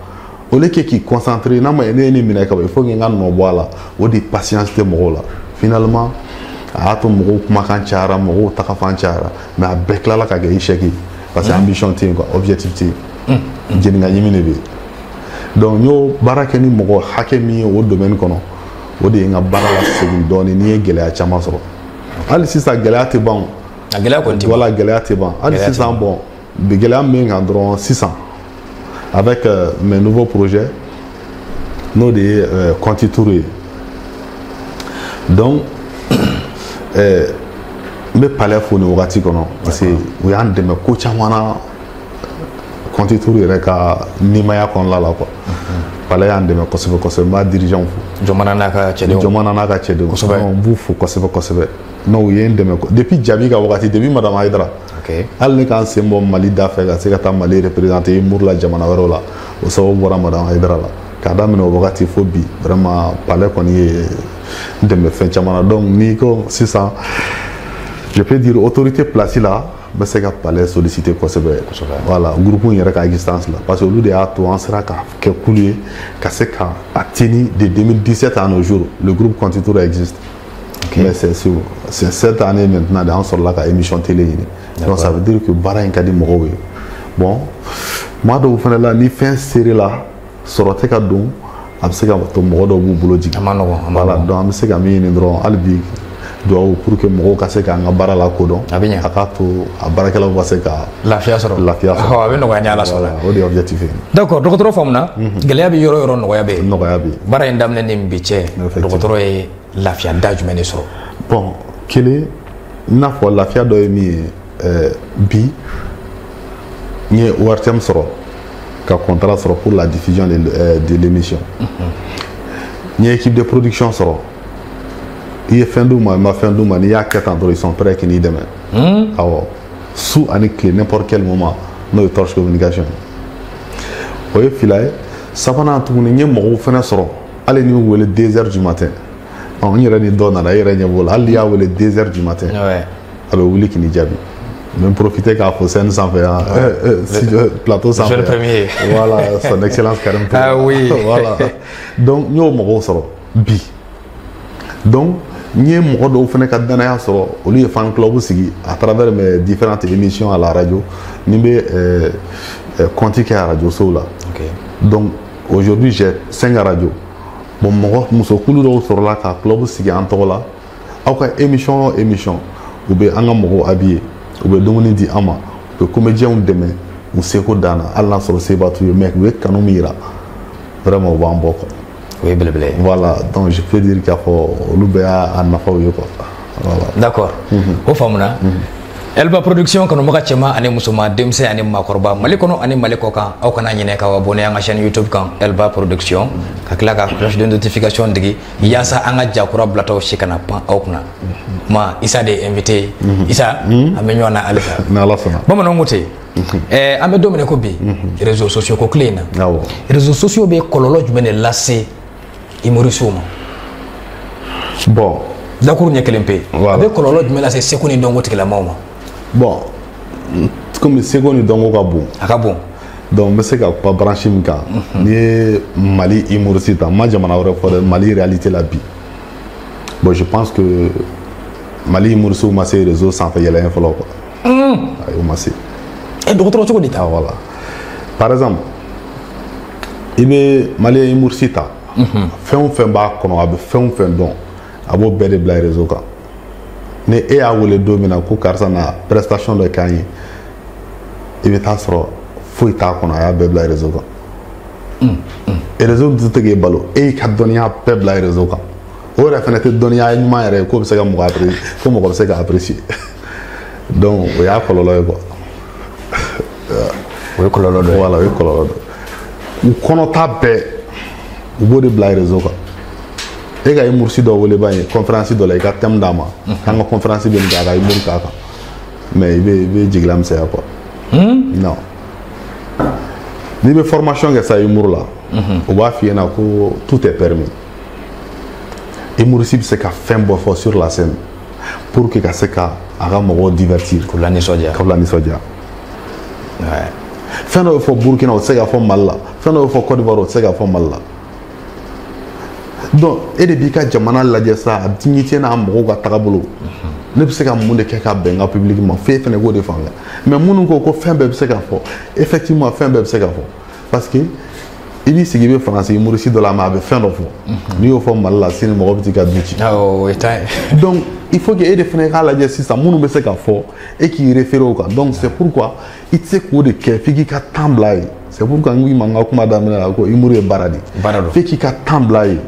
Au lieu que k'i concentrer, n'a ma ne ye nin minɛ ka ban, il faut que n ka nɔ bɔ a la. O de patience tɛ mɔgɔw la. Finalement a y'a to mɔgɔw kumakan cayara, mɔgɔw tagafan cayara, mais a bɛɛ tilala ka kɛ échec ye, parce que ambition tɛ yen quoi, objectif tɛ yen, jenika ɲimi de bɛ yen. Donc n y'o baara kɛ ni mɔgɔ hakɛ min ye o domaine kɔnɔ, o de ye n ka baara la segin dɔɔnin. N'i ye gɛlɛya caman sɔrɔ, hali sisan gɛlɛya tɛ ban o. A gɛlɛya kɔni tɛ ban. Voilà, gɛlɛya tɛ ban hali Gɛlɛya tɛ. sisan. Bon, bi gɛlɛya min bɛ n kan dɔrɔn sisan, avec mes nouveaux projets, n'o de ye Conti Tour ye. Donc n bɛ palais fo nin wagati kɔnɔ, parce que u y'an dɛmɛ ko caman na Conti Tour yɛrɛ ka nimaya kɔnɔna la quoi. Palais y'an dɛmɛ kosɛbɛ kosɛbɛ. N b'a dirigeant fo. Jɔmana n'a ka cɛdenw. Jɔmana n'a ka cɛdenw. Kosɛbɛ. N b'u fo kosɛbɛ kosɛbɛ. Non, u ye n dɛmɛ depuis Jabi ka wagati, depuis Madame Hayidara. Hali ne k'an sen bɔ Mali da fɛ ka se ka taa Mali représenter humour la jamana wɛrɛw la, o sababu bɔra Madame Hayidara la. K'a daminɛ o wagati fo bi, vraiment palais kɔni ye n dɛmɛ fɛn caman na. Donc n'i ko sisan, je peux dire autorité place la, n bɛ se ka palais solliciter kosɛbɛ. Voilà, groupe in yɛrɛ ka existence la, parce que olu de y'a to an sera ka kɛ kulu ye ka se ka a tenir de 2017 à nos jours. Le groupe Conti Tour existe. Mais c'est cette année maintenant de an sɔrɔla ka émission télé ɲini. Donc ça veut dire que baara in ka di mɔgɔw ye. Bon, maa dɔw fana la, ni fɛn sere la, sɔrɔ tɛ ka don, a bɛ se ka to mɔgɔ dɔw b'u bolo jigin. A ma nɔgɔn, a ma Voilà, nɔgɔn. donc an bɛ se ka min ɲini dɔrɔn hali bi, duwawu pour que mɔgɔw ka se k'an ka baara lakodɔn. A bɛ ɲɛ. A k'a to a baarakɛlaw ka se ka lafiya sɔrɔ. Lafiya sɔrɔ. Awɔ, a bɛ nɔgɔya ni Ala sɔnna. Voilà, o de ye objectif ye. D'accord, dɔgɔtɔrɔ faamuna, gɛlɛya bɛ yɔrɔ o yɔrɔ, nɔgɔya bɛ yen. Nɔgɔya bɛ yen. Baara in daminɛ ni bi cɛ, dɔgɔtɔrɔ ye lafiya da jumɛn de sɔrɔ? Bon, kelen, i n'a fɔ lafiya dɔ ye min ye, bi n ye ORTM sɔrɔ ka contrat sɔrɔ pour la diffusion de l'émission. N ye équipe de production sɔrɔ. I ye fɛn d'u ma, i ma fɛn d'u ma, n'i y'a kɛ tan dɔrɔn, ils sont prêts k'i n'i dɛmɛ. Awɔ, su ani tile, n'importe quel moment. N'o ye Torche Communication ye, o ye fila ye. Sabanan tuguni, n ye mɔgɔw fɛnɛ sɔrɔ, hali n'i y'u wele 2 heures du matin, ɔ n yɛrɛ ni dɔ nana, e yɛrɛ ɲɛ b'o la, hali n'i y'a wele 2 heures du matin, a bɛ wuli k'i ni jaabi. N bɛ profiter k'a fɔ scène sanfɛ yan, plateau sanfɛ. Je le premier. Voilà, son excellence Karim. Ah oui. Voilà. Donc n y'o mɔgɔw sɔrɔ bi. Donc n ye mɔgɔ dɔw fana ka danaya sɔrɔ, olu ye fan club sigi à travers mes différentes émissions à la radio, ni bɛ compte kɛ radio sow la. Donc aujourd'hui j'ai 5 radios. Bon, mɔgɔ musokulu dɔw sɔrɔla ka club sigi an tɔgɔ la. Aw ka émission o émission, u bɛ an ka mɔgɔw habiller, u bɛ dumuni di an ma, u bɛ comédiens dɛmɛ u seko dan na, hali n'a sɔrɔ seba t'u ye, mais u bɛ kanu min yira, vraiment u b'an bɔ quoi. O ye belebele ye. Voilà, donc je peux dire k'a fɔ olu bɛɛ y'a nafaw ye quoi. Voilà. D'accord. O faamuna. Elba Production kanubaga cɛman ani musoman, denmisɛn ani maakɔrɔba, Mali kɔnɔ ani Mali kɔ kan, aw kana ɲinɛ k'aw abonné an ka chaîne YouTube kan Elba Production, ka tila ka cloche de notification digi yaasa an ka ja kura bilataw si kana pan aw kunna. Ma Isa de ye invité. Isa, an bɛ ɲɔgɔn na halisa. N'Ala sɔnna. Bamananw ko ten. An bɛ don min na ko bi, réseaux sociaux ko tile in na. Awɔ. Réseaux sociaux bɛ kɔlɔlɔ jumɛn de lase humoristew ma? Bon. Dakuru ɲɛ kelen pe. Voilà. A bɛ kɔlɔlɔ jumɛn lase seko ni dɔnko tigilamɔgɔw ma? Bon, komi seko ni dɔnko ka bon. A ka bon. Donc n bɛ se ka kuma branche min kan, n'i ye Mali humoriste ta, n ma jamana wɛrɛ fɔ dɛ, Mali réalité la bi. Bon, je pense que Mali humoriste ma se réseau sanfɛ yɛlɛn fɔlɔ quoi. Ayi, o ma se. Dɔgɔtɔrɔ cogo di ta? Ah voilà. Par exemple, i bɛ Mali humoriste ta. Fɛn o fɛn b'a kɔnɔ, a bɛ fɛn o fɛn dɔn, a b'o bɛɛ de bila réseau kan. Ni e y'a wele don min na ko karisa na prestation dɔ k'an ye, i bɛ taa sɔrɔ foyi t'a kɔnɔ, a y'a bɛɛ bila réseau kan. Réseau dun tɛ k'e balo, e y'i ka dɔnniya bɛɛ bila réseau kan. O yɛrɛ fana tɛ dɔnniya ɲuman yɛrɛ ye k'o bɛ se ka mɔgɔ apprécier, ko mɔgɔ bɛ se ka apprécier. Donc o y'a kɔlɔlɔ ye quoi. O ye kɔlɔlɔ dɔ ye. Voilà, o ye kɔlɔlɔ dɔ ye. U kɔnɔta bɛɛ, u b'o de bila réseau kan. E ka humoriste dɔ wele ba ye conférence dɔ la, i ka thème d'a ma, k'an ka conférence bɛ nin kɛ, a ka humour k'a kan, mais i bɛ jigila misɛnya quoi. Non, n'i bɛ formation kɛ sa humour la, u b'a f'i ɲɛna ko tout est permis. Humoriste bɛ se ka fɛn bɔ fɔ sur la scène pour que ka se ka a ka mɔgɔw divertir. K'u lanisɔndiya. K'u lanisɔndiya. Fɛn dɔ bɛ fɔ Burkina, o tɛ se ka fɔ Mali la. Fɛn dɔ bɛ fɔ Côte d'Ivoire, o tɛ se ka fɔ Mali la. Donc e de b'i ka jamana lajɛ sa, a dignité n'a mɔgɔw ka tagabolo. Ne bɛ se ka mun de kɛ ka bɛn n ka public ma, f'e fɛnɛ k'o de faamuya. Mais minnu ko ko fɛn bɛɛ bɛ se ka fɔ, effectivement fɛn bɛɛ bɛ se ka fɔ, parce que i b'i sigi i bɛ Faransi humoriste dɔ la, mais a bɛ fɛn dɔ fɔ, n'i y'o fɔ Mali la sini, mɔgɔ bɛ t'i ka du ci. Awɔ, o ye tan ye. Donc il faut que e de fɛnɛ k'a lajɛ sisan minnu bɛ se ka fɔ, e k'i référer o kan. Donc c'est pourquoi i tɛ se k'o de kɛ, f'i k'i ka temps bila yen. C'est pourquoi n ko i ma n ka kuma daminɛ la ko humour ye baara de ye. Baara don. F'i k'i ka temps bila yen.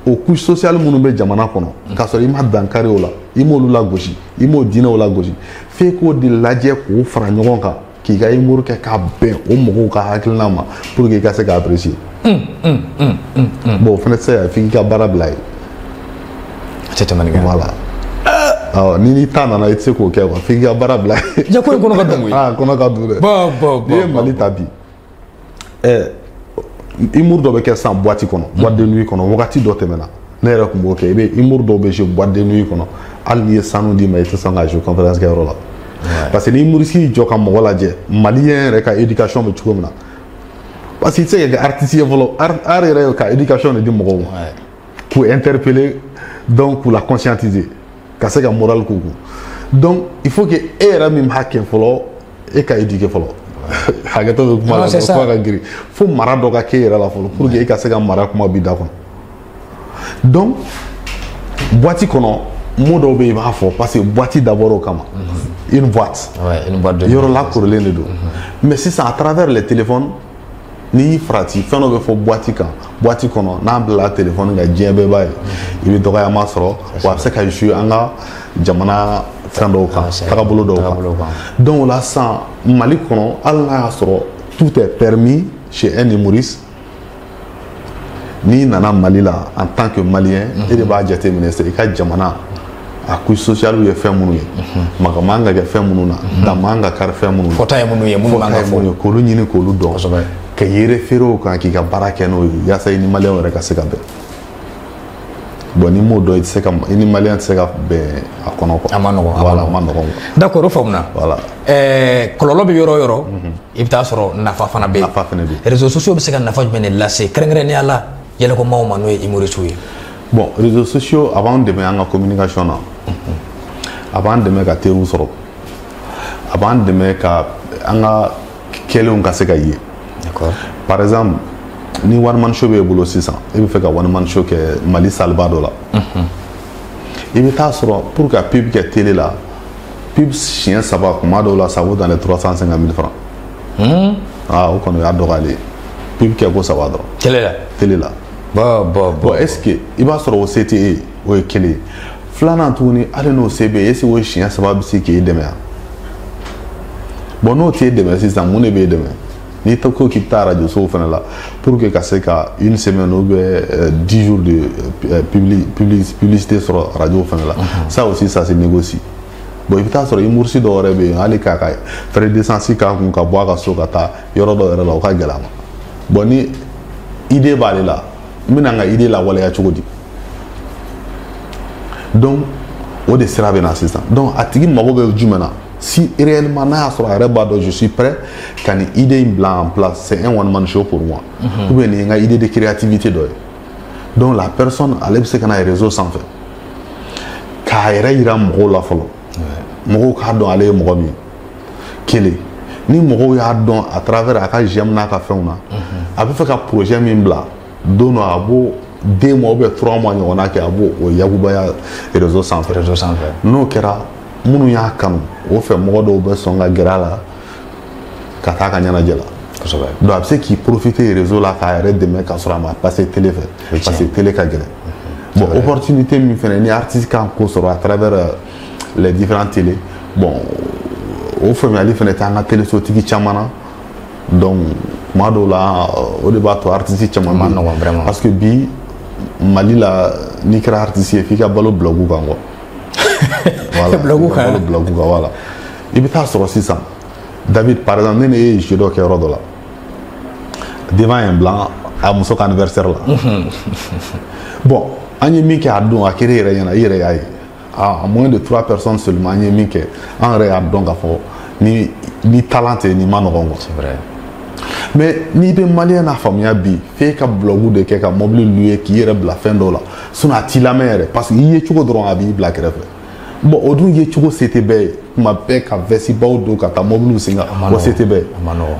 O couche sociale minnu bɛ jamana kɔnɔ, k'a sɔrɔ i ma dankari o la, i m'olu lagosi, i m'o diinɛw lagosi, f'e k'o de lajɛ k'o fara ɲɔgɔn kan, k'i ka humour kɛ ka bɛn o mɔgɔw ka hakilina ma, pour que i ka se k'a apprécier. Bon, o fana tɛ se ka f'i k'i ka baara bila yen. A tɛ tɛmɛ nin kan. Voilà. Awɔ, ni n'i ta nana, i tɛ se k'o kɛ quoi, f'i k'i ka baara bila yen. Ja ko in kɔnɔ ka dun koyi. Ah, kɔnɔ ka dun dɛ. Bon bon. N'i ye Mali ta bi, humour dɔ bɛ kɛ sisan boîte kɔnɔ, boîte de nuit kɔnɔ, wagati dɔ tɛmɛna, ne yɛrɛ tun b'o kɛ. I bɛ humour dɔw bɛ jouer boîte de nuit kɔnɔ, hali n'i ye sanu d'i ma, i tɛ sɔn ka jouer conférence kɛyɔrɔ la. Parce que ni humoriste y'i jɔ ka mɔgɔ lajɛ, malien yɛrɛ ka éducation bɛ cogo min na, parce que i tɛ se ka kɛ artiste ye fɔlɔ, art yɛrɛ ye ka éducation de di mɔgɔw ma, k'u interpeller, donc k'u la conscientiser, ka se ka moral k'u kun. Donc il faut que e yɛrɛ min b'a kɛ fɔlɔ, e ka éduquer fɔlɔ. Hakɛto bɛ kuma la, kuma ka girin. Fo mara dɔ ka k'e yɛrɛ la fɔlɔ, pour que e ka se ka mara kuma b'i da kɔnɔ. Donc boîte kɔnɔ, mot dɔw bɛ yen i b'a fɔ, parce que boîte dabɔra o kama. Une boîte. Ouais, une boîte de yɔrɔ lakorilen de don. Mais sisan à travers les téléphones, n'i y'i farati, fɛn dɔ bɛ fɔ boîte kan, boîte kɔnɔ, n'a bilala téléphone kan, diɲɛ bɛɛ b'a ye, i bɛ dɔgɔyama sɔrɔ, wa a bɛ se ka jouer an ka jamana fɛn dɔw kan, tagabolo dɔw kan. Donc o la sisan Mali kɔnɔ, hali n'a y'a sɔrɔ tout est permis chez un humoriste, n'i nana Mali la en tant que malien, e de b'a jateminɛ sisan i ka jamana a couche sociale ye fɛn minnu ye, maga man ka kɛ fɛn minnu na, dan man ka kari fɛn minnu na, fɔta ye minnu ye, minnu man ka fɔ, k'olu ɲini k'olu dɔn, ka i référer o kan, k'i ka baara kɛ n'o ye, yaasa i ni maliyɛnw yɛrɛ ka se ka bɛn. Bon, ni m'o dɔn, i tɛ se ka, i ni malien tɛ se ka bɛn a kɔnɔ quoi. A ma nɔgɔn. Voilà, a ma nɔgɔn. D'accord, o faamuna. Voilà. Kɔlɔlɔ bɛ yɔrɔ o yɔrɔ, i bɛ taa sɔrɔ nafa fana bɛ yen. Nafa fana bɛ yen. Réseaux sociaux bɛ se ka nafa jumɛn de lase, kɛrɛnkɛrɛnnenya la yɛlɛkomaw ma, n'o ye humoristes ye? Bon, réseaux sociaux a b'an dɛmɛ an ka communication na, a b'an dɛmɛ ka teriw sɔrɔ, a b'an dɛmɛ ka an ka kɛlenw ka se ka ye. Par exemple, ni one man show b'e bolo sisan, e bɛ fɛ ka one man show kɛ Mali saliba dɔ la, i bɛ taa sɔrɔ pour ka pub kɛ télé la, pub siɲɛ 3 kuma dɔw la, ça vaut dans les 350 000 francs. Ah, o kɔni o y'a dɔgɔyalen ye, pub kɛ ko 3 dɔrɔn. Télé la. Télé la. Bon. Bon, est ce que i b'a sɔrɔ o se tɛ e ye, o ye kelen ye. Filanan tuguni, hali n'o se bɛ yen, est ce que o siɲɛ 3 bɛ se k'e dɛmɛ wa? Bon, n'o t'e dɛmɛ sisan, mun de b'e dɛmɛ? N'i ko k'i bɛ taa radio sow fana la pour que ka se ka une semaine ou bien 10 jours de publicité sɔrɔ radio fana la, ça aussi, ça se négocie. Bon, i bɛ taa sɔrɔ humoriste dɔw yɛrɛ bɛ yen, hali k'a ka frais d'essence k'a kun ka bɔ a ka so ka taa yɔrɔ dɔ yɛrɛ la, o ka gɛlɛn a ma. Bon, ni idée b'ale la, n bɛna n ka idée lawaleya cogo di? Donc o de sira bɛ na sisan. Donc a tigi mago bɛ jumɛn na? Si réellement n'a y'a sɔrɔ a yɛrɛ b'a dɔn, je suis prêt ka nin idée in bila en place, c'est un one man show pour moi, ou bien nin ye n ka idée de créativité dɔ ye. Donc la personne, ale bɛ se ka na réseau sanfɛ k'a yɛrɛ yira mɔgɔw la fɔlɔ, mɔgɔw k'a dɔn ale ye mɔgɔ min ye. Kelen, ni mɔgɔw y'a dɔn à travers a ka j'aime n'a ka fɛnw na, a bɛ fɛ ka projet min bila don dɔ, a b'o 2 mois ou bien 3 mois ɲɔgɔnna kɛ, a b'o o yakubaya réseau sanfɛ. Réseau sanfɛ. N'o kɛra, minnu y'a kanu o fɛ, mɔgɔ dɔw bɛ sɔn ka gɛrɛ a la ka taa a ka ɲɛnajɛ la. Donc a bɛ se k'i profiter réseau la k'a yɛrɛ dɛmɛ k'a sɔrɔ a ma passer télé fɛ, parce que télé ka gɛlɛn. Bon, opportunité min fɛnɛ ni artiste kan k'o sɔrɔ à travers les différentes télé, bon, o faamuyali fɛnɛ t'an ka télésotigi caman na. Donc kuma dɔw la, o de b'a to artiste caman bɛ yen, parce que bi Mali la, n'i kɛra artiste ye, f'i ka balo blog kan quoi. Voilà, blog kan. Balo blog kan, voilà. I bɛ taa sɔrɔ sisan, David, par exemple, ne ye jeu dɔ kɛ yɔrɔ dɔ la devant un blanc, a muso ka anniversaire la. Bon, an ye min kɛ a don, a kɛra e yɛrɛ ɲɛna, i yɛrɛ y'a ye. À moins de 3 personnes seulement, an ye min kɛ, an yɛrɛ y'a dɔn k'a fɔ ni talent tɛ, nin ma nɔgɔn quoi. C'est vrai. Mais n'i bɛ malien n'a faamuya bi, f'e ka blog de kɛ ka mobili louer k'i yɛrɛ bila fɛn dɔw la, sinon a t'i lamɛn yɛrɛ, parce que i ye cogo dɔrɔn a b'i bila kɛrɛfɛ. Bon, o dun ye cogo se tɛ bɛɛ ye, kuma bɛɛ ka veste baw don ka taa mobiliw sen kan, o se tɛ bɛɛ ye.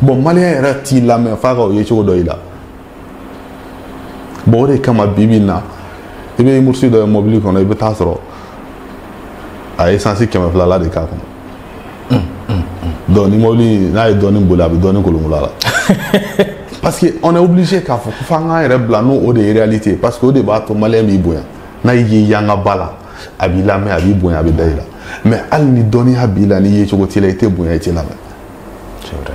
Bon, malien yɛrɛ t'i lamɛn f'a ka o ye cogo dɔ i la. Bon, o de kama bi bi in na, i bɛ humoriste dɔ ye mobili kɔnɔ, i bɛ taa sɔrɔ a ye essence 200 la de k'a kɔnɔ. Donc ni mobili n'a ye dɔɔnin boli, a bɛ dɔɔnin kolonkolon a la. Parce que on est obligé k'a fɔ f'an k'an yɛrɛ bila n'o o de ye réalité, parce que o de b'a to malien b'i bonya. N'a y'i ye yanga ba la, a b'i lamɛn, a b'i bonya, a bɛ da i la. Mais hali ni dɔnniya b'i la, n'i ye cogo t'i la, i tɛ bonya, i t'i lamɛn. C'est vrai.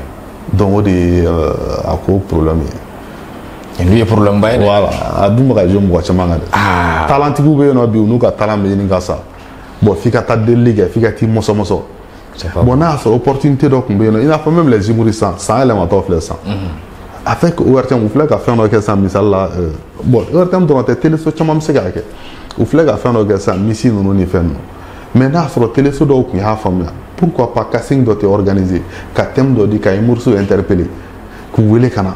Donc o de ye a ko problème ye. Nin ye problème ba ye dɛ. Voilà, a dun bɛ ka jouer mɔgɔ caman kan dɛ. Talentigiw bɛ yen nɔ bi, u n'u ka talent bɛ ɲini ka sa. Bon, f'i ka taa delili kɛ, f'i ka t'i mɔsɔmɔsɔ. Bon, n'a y'a sɔrɔ opportunité dɔ tun bɛ yen nɔ, i n'a fɔ même les humoristes, san yɛlɛmatɔ filɛ sisan. Avec ORTM, u filɛ ka fɛn dɔ kɛ sisan, misali la, bon, ORTM dɔrɔn tɛ, téléso caman bɛ se k'a kɛ. U filɛ ka fɛn dɔ kɛ sisan, misi ninnu ni fɛn ninnu. Mais n'a y'a sɔrɔ téléso dɔw tun y'a faamuya, pourquoi pas casting dɔ tɛ organiser, ka thème dɔ di, ka humoriste interpeller, k'u wele ka na.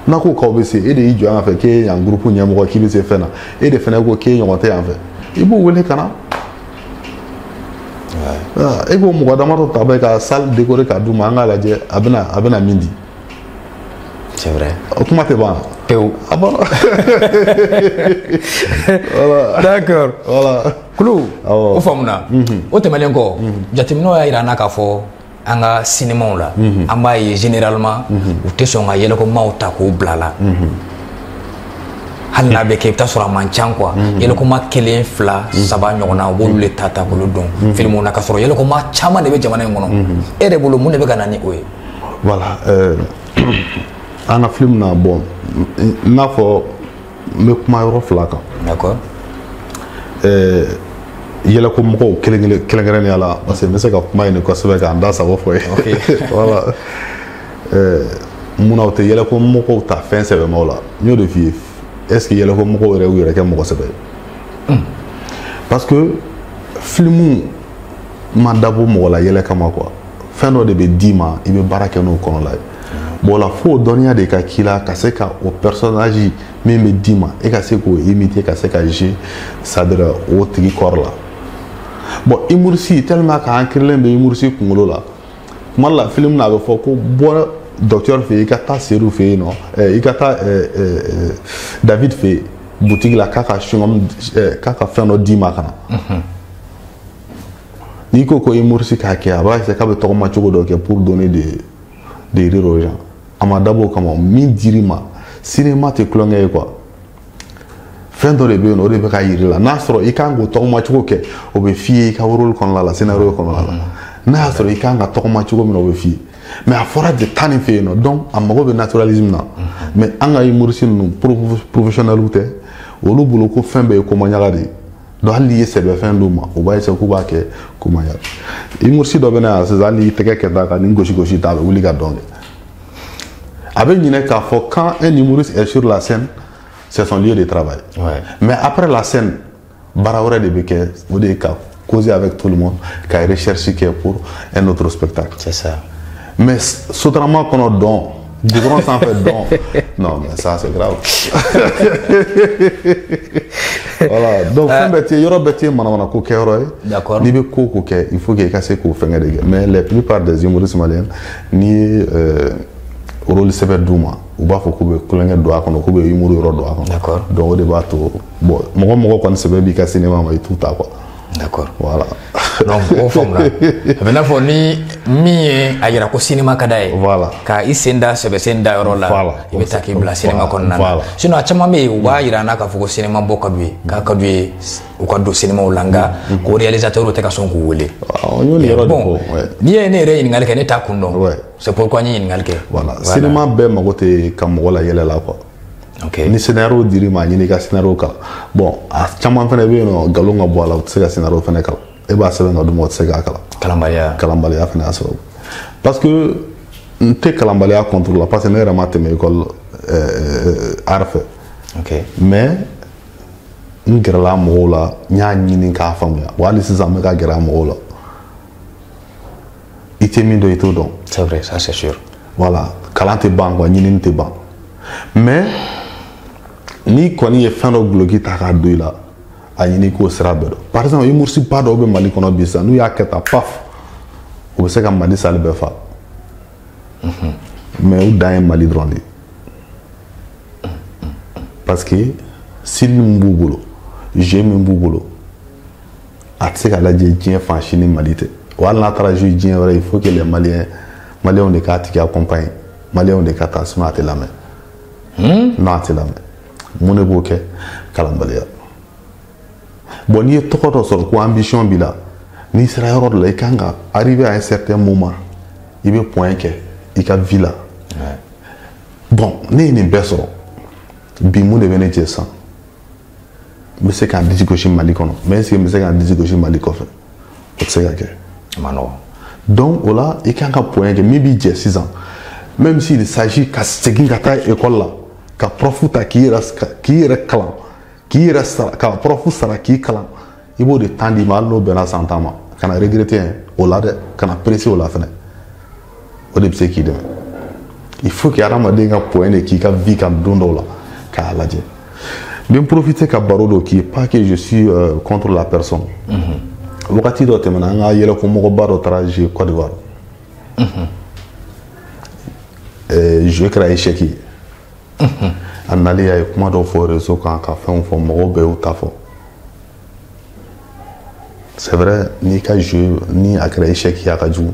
N'a ko k'aw bɛ se, e de y'i jɔ yan fɛ k'e ye yan groupe ɲɛmɔgɔ, k'i bɛ se fɛn na, e de fana ko k'e ɲɔgɔn tɛ yan fɛ, i b'u wele ka na. E k'o mɔgɔ damadɔ ta bɛ ka salle décorer k'a d'u ma, an k'a lajɛ a bɛna min di. C'est vrai. O kuma tɛ ban. Pewu. A banna. Voilà. D'accord. Voilà. Kulu, o faamuna. O tɛmɛnen kɔ, jateminɛw y'a jira an na k'a fɔ an ka cinémaw la, an b'a ye généralement u tɛ sɔn ka yɛlɛkomaw ta k'o bila la. Hali n'a bɛ kɛ, i bɛ taa sɔrɔ a man ca quoi. Yɛlɛkoma 1, 2, 3 ɲɔgɔnna, u b'olu de ta k'olu don filimuw na, k'a sɔrɔ yɛlɛkoma caman de bɛ jamana in kɔnɔ. E yɛrɛ bolo, mun de bɛ ka na ni o ye? Voilà, an ka film na, bon, n n'a fɔ n bɛ kuma yɔrɔ 2 kan. D'accord. Yɛlɛko mɔgɔw kɛrɛnkɛrɛnnenya la, parce que n bɛ se ka kuma ɲini kosɛbɛ k'an da sago fɔ ye. Voilà. Munna u tɛ yɛlɛko mɔgɔw ta fɛn sɛbɛmaw la? N y'o de f'i ye. Est-ce que yɛlɛko mɔgɔw yɛrɛ y'u yɛrɛ kɛ mɔgɔ sɛbɛ ye? Parce que film ma dabɔ mɔgɔ la yɛlɛ kama quoi. Fɛn dɔ de bɛ d'i ma, i bɛ baara kɛ n'o kɔnɔ la ye. Bon la, fo dɔnniya de ka k'i la ka se ka o personnage min bɛ d'i ma, e ka se k'o imiter, ka se ka jouer, c'est-à-dire o tigi kɔrɔ la. Bon, humoriste, tellement que ancré bɛ humoriste kunkolo la, kuma dɔ la film na, a bɛ fɔ ko bɔ docteur fɛ yen, i ka taa Seydou fɛ yen nɔ, i ka taa David fɛ yen boutique la, k'a ka chewing-gum, k'a ka fɛn dɔ d'i ma ka na. N'i ko ko humoriste k'a kɛ, a b'a essayer k'a bɛ tɔgɔma cogo dɔ kɛ pour donner des rires aux gens. A ma dabɔ o kama. Min dir'i ma, cinéma tɛ tulonkɛ ye quoi. Fɛn dɔ de bɛ yen nɔ, o de bɛ ka yir'i la. N'a sɔrɔ i kan k'o tɔgɔma cogo kɛ, o bɛ f'i ye i ka rôle kɔnɔna la, scénario kɔnɔna la. N'a y'a sɔrɔ i kan ka tɔgɔma cogo min na, o bɛ f'i ye. Mais a fɔra de taa nin fɛ yen nɔ, donc a mago bɛ naturalisme na. Mais an ka humoriste ninnu, professionnels tɛ, olu bolo ko fɛn bɛɛ ye komaɲaga de ye. Donc hali n'i ye sɛbɛfɛn d'u ma, u b'a essayer k'u b'a kɛ komaɲaga. Humoriste dɔ bɛ na yan sisan, hali n'i tɛgɛ kɛ tan ka nin gosi gosi ta, a bɛ wuli ka dɔn kɛ. A bɛ ɲinɛ k'a fɔ, quand un humoriste est sur la scène, c'est son lieu de travail. Mais après la scène, baara wɛrɛ de bɛ kɛ, o de ye ka causer avec tout le monde, ka recherche kɛ pour un autre spectacle. C'est ça. Mais Sotrama kɔnɔ dɔn, goudron sanfɛ dɔn, non mais ça c'est grave. Voilà, donc fɛn bɛɛ tɛ, yɔrɔ bɛɛ tɛ manamana ko kɛyɔrɔ ye. N'i bɛ ko o ko kɛ, il faut que i ka se k'o fɛngɛ de kɛ. Mais la plupart des humoristes maliens, n'i ye rôle sɛbɛn d'u ma, u b'a fɔ k'u bɛ kulonkɛ don a kɔnɔ, k'u bɛ humour yɔrɔ don a kɔnɔ. Donc o de b'a to, bon, mɔgɔ mɔgɔ kɔni sɛbɛn b'i ka cinéma ma, i t'u ta quoi. Voilà. Donc o faamuna. A bɛ n'a fɔ ni min ye a yira ko cinéma ka d'a ye. Ka i sen da sɛbɛ sen da yɔrɔ la. I bɛ taa k'i bila cinéma kɔnɔna na. Sinon a caman bɛ yen, u b'a yira an na k'a fɔ ko cinéma bɔ ka d'u ye, k'a ka d'u ye u ka don cinémaw la, nka ko réalisateur tɛ ka sɔn k'u wele. N y'o nin yɔrɔ de fɔ. N'i ye ne yɛrɛ ɲininkali kɛ, ne t'a kun dɔn. C'est pourquoi n ye ɲininkali kɛ. Voilà. Cinéma bɛɛ mago tɛ ka mɔgɔ la yɛlɛ la quoi. Ni scénario dir'i ma, a ɲini i ka scénario kalan. Bon, a caman fana bɛ yen nɔ, nkalon ka bɔ a la, u tɛ se ka scénario fana kalan. E b'a sɛbɛn ka d'u ma, u tɛ se k'a kalan. Kalanbaliya. Kalanbaliya fana y'a sababu. Parce que n tɛ kalanbaliya contre la, parce que ne yɛrɛ ma tɛmɛ école art fɛ. Mais n gɛrɛla mɔgɔw la, n y'a ɲini k'a faamuya. Wa hali sisan n bɛ ka gɛrɛ mɔgɔw la. I tɛ min dɔn, i t'o dɔn. C'est vrai, ça c'est sûr. Voilà, kalan tɛ ban quoi, ɲinini tɛ ban. Mais n'i kɔni ye fɛn dɔ guloki ta k'a don i la, a ɲini k'o sira bɛɛ dɔn. Par exemple, humoriste ba dɔw bɛ Mali kɔnɔ bi sisan, n'u y'a kɛ tan paf, u bɛ se ka Mali salle bɛɛ fa. Mais u dan ye Mali dɔrɔn de ye. Parce que style min b'u bolo, jeu min b'u bolo, a tɛ se ka lajɛ diɲɛ fan si ni Mali tɛ. Wa hali n'a taara jouer diɲɛ wɛrɛ, il faut que les Maliens, Maliens de k'a tigi accompagner, Maliens de ka taa, sinon a tɛ lamɛn. Non, a tɛ lamɛn. Mun de b'o kɛ? Kalanbaliya. Bon, n'i ye tɔgɔ dɔ sɔrɔ ko ambition b'i la, n'i sera yɔrɔ dɔ la, i kan ka arriver à un certain moment, i bɛ point kɛ i ka vie la. Bon, ne ye nin bɛɛ sɔrɔ bi, mun de bɛ ne jɛ sisan? N bɛ se k'an disi gosi Mali kɔnɔ, mais est ce que n bɛ se k'an disi gosi Mali kɔfɛ? O tɛ se ka kɛ. A ma nɔgɔn. Donc o la, i kan ka point kɛ min b'i jɛ sisan, même s'il s'agit ka segin ka taa école la, ka prof ta k'i yɛrɛ kalan, k'i yɛrɛ sara, ka prof sara k'i kalan, i b'o de temps d'i ma, hali n'o bɛnna san 10 ma. Kana regretter o la dɛ, kana presser o la fɛnɛ. O de bɛ se k'i dɛmɛ. Il faut que hadamaden ka point de k'i ka vie kan don dɔw la k'a lajɛ. N bɛ profiter ka baro dɔ k'i ye, pas que je suis contre la personne. Wagati dɔ tɛmɛna, an ka yɛlɛko mɔgɔba dɔ taara jouer Côte d'Ivoire. Jeu kɛra échec ye. A nalen, a ye kuma dɔw fɔ réseau kan, ka fɛnw fɔ, mɔgɔw bɛɛ y'u ta fɔ. C'est vrai, n'i ka jeu ni a kɛra échec ye, a ka jugu.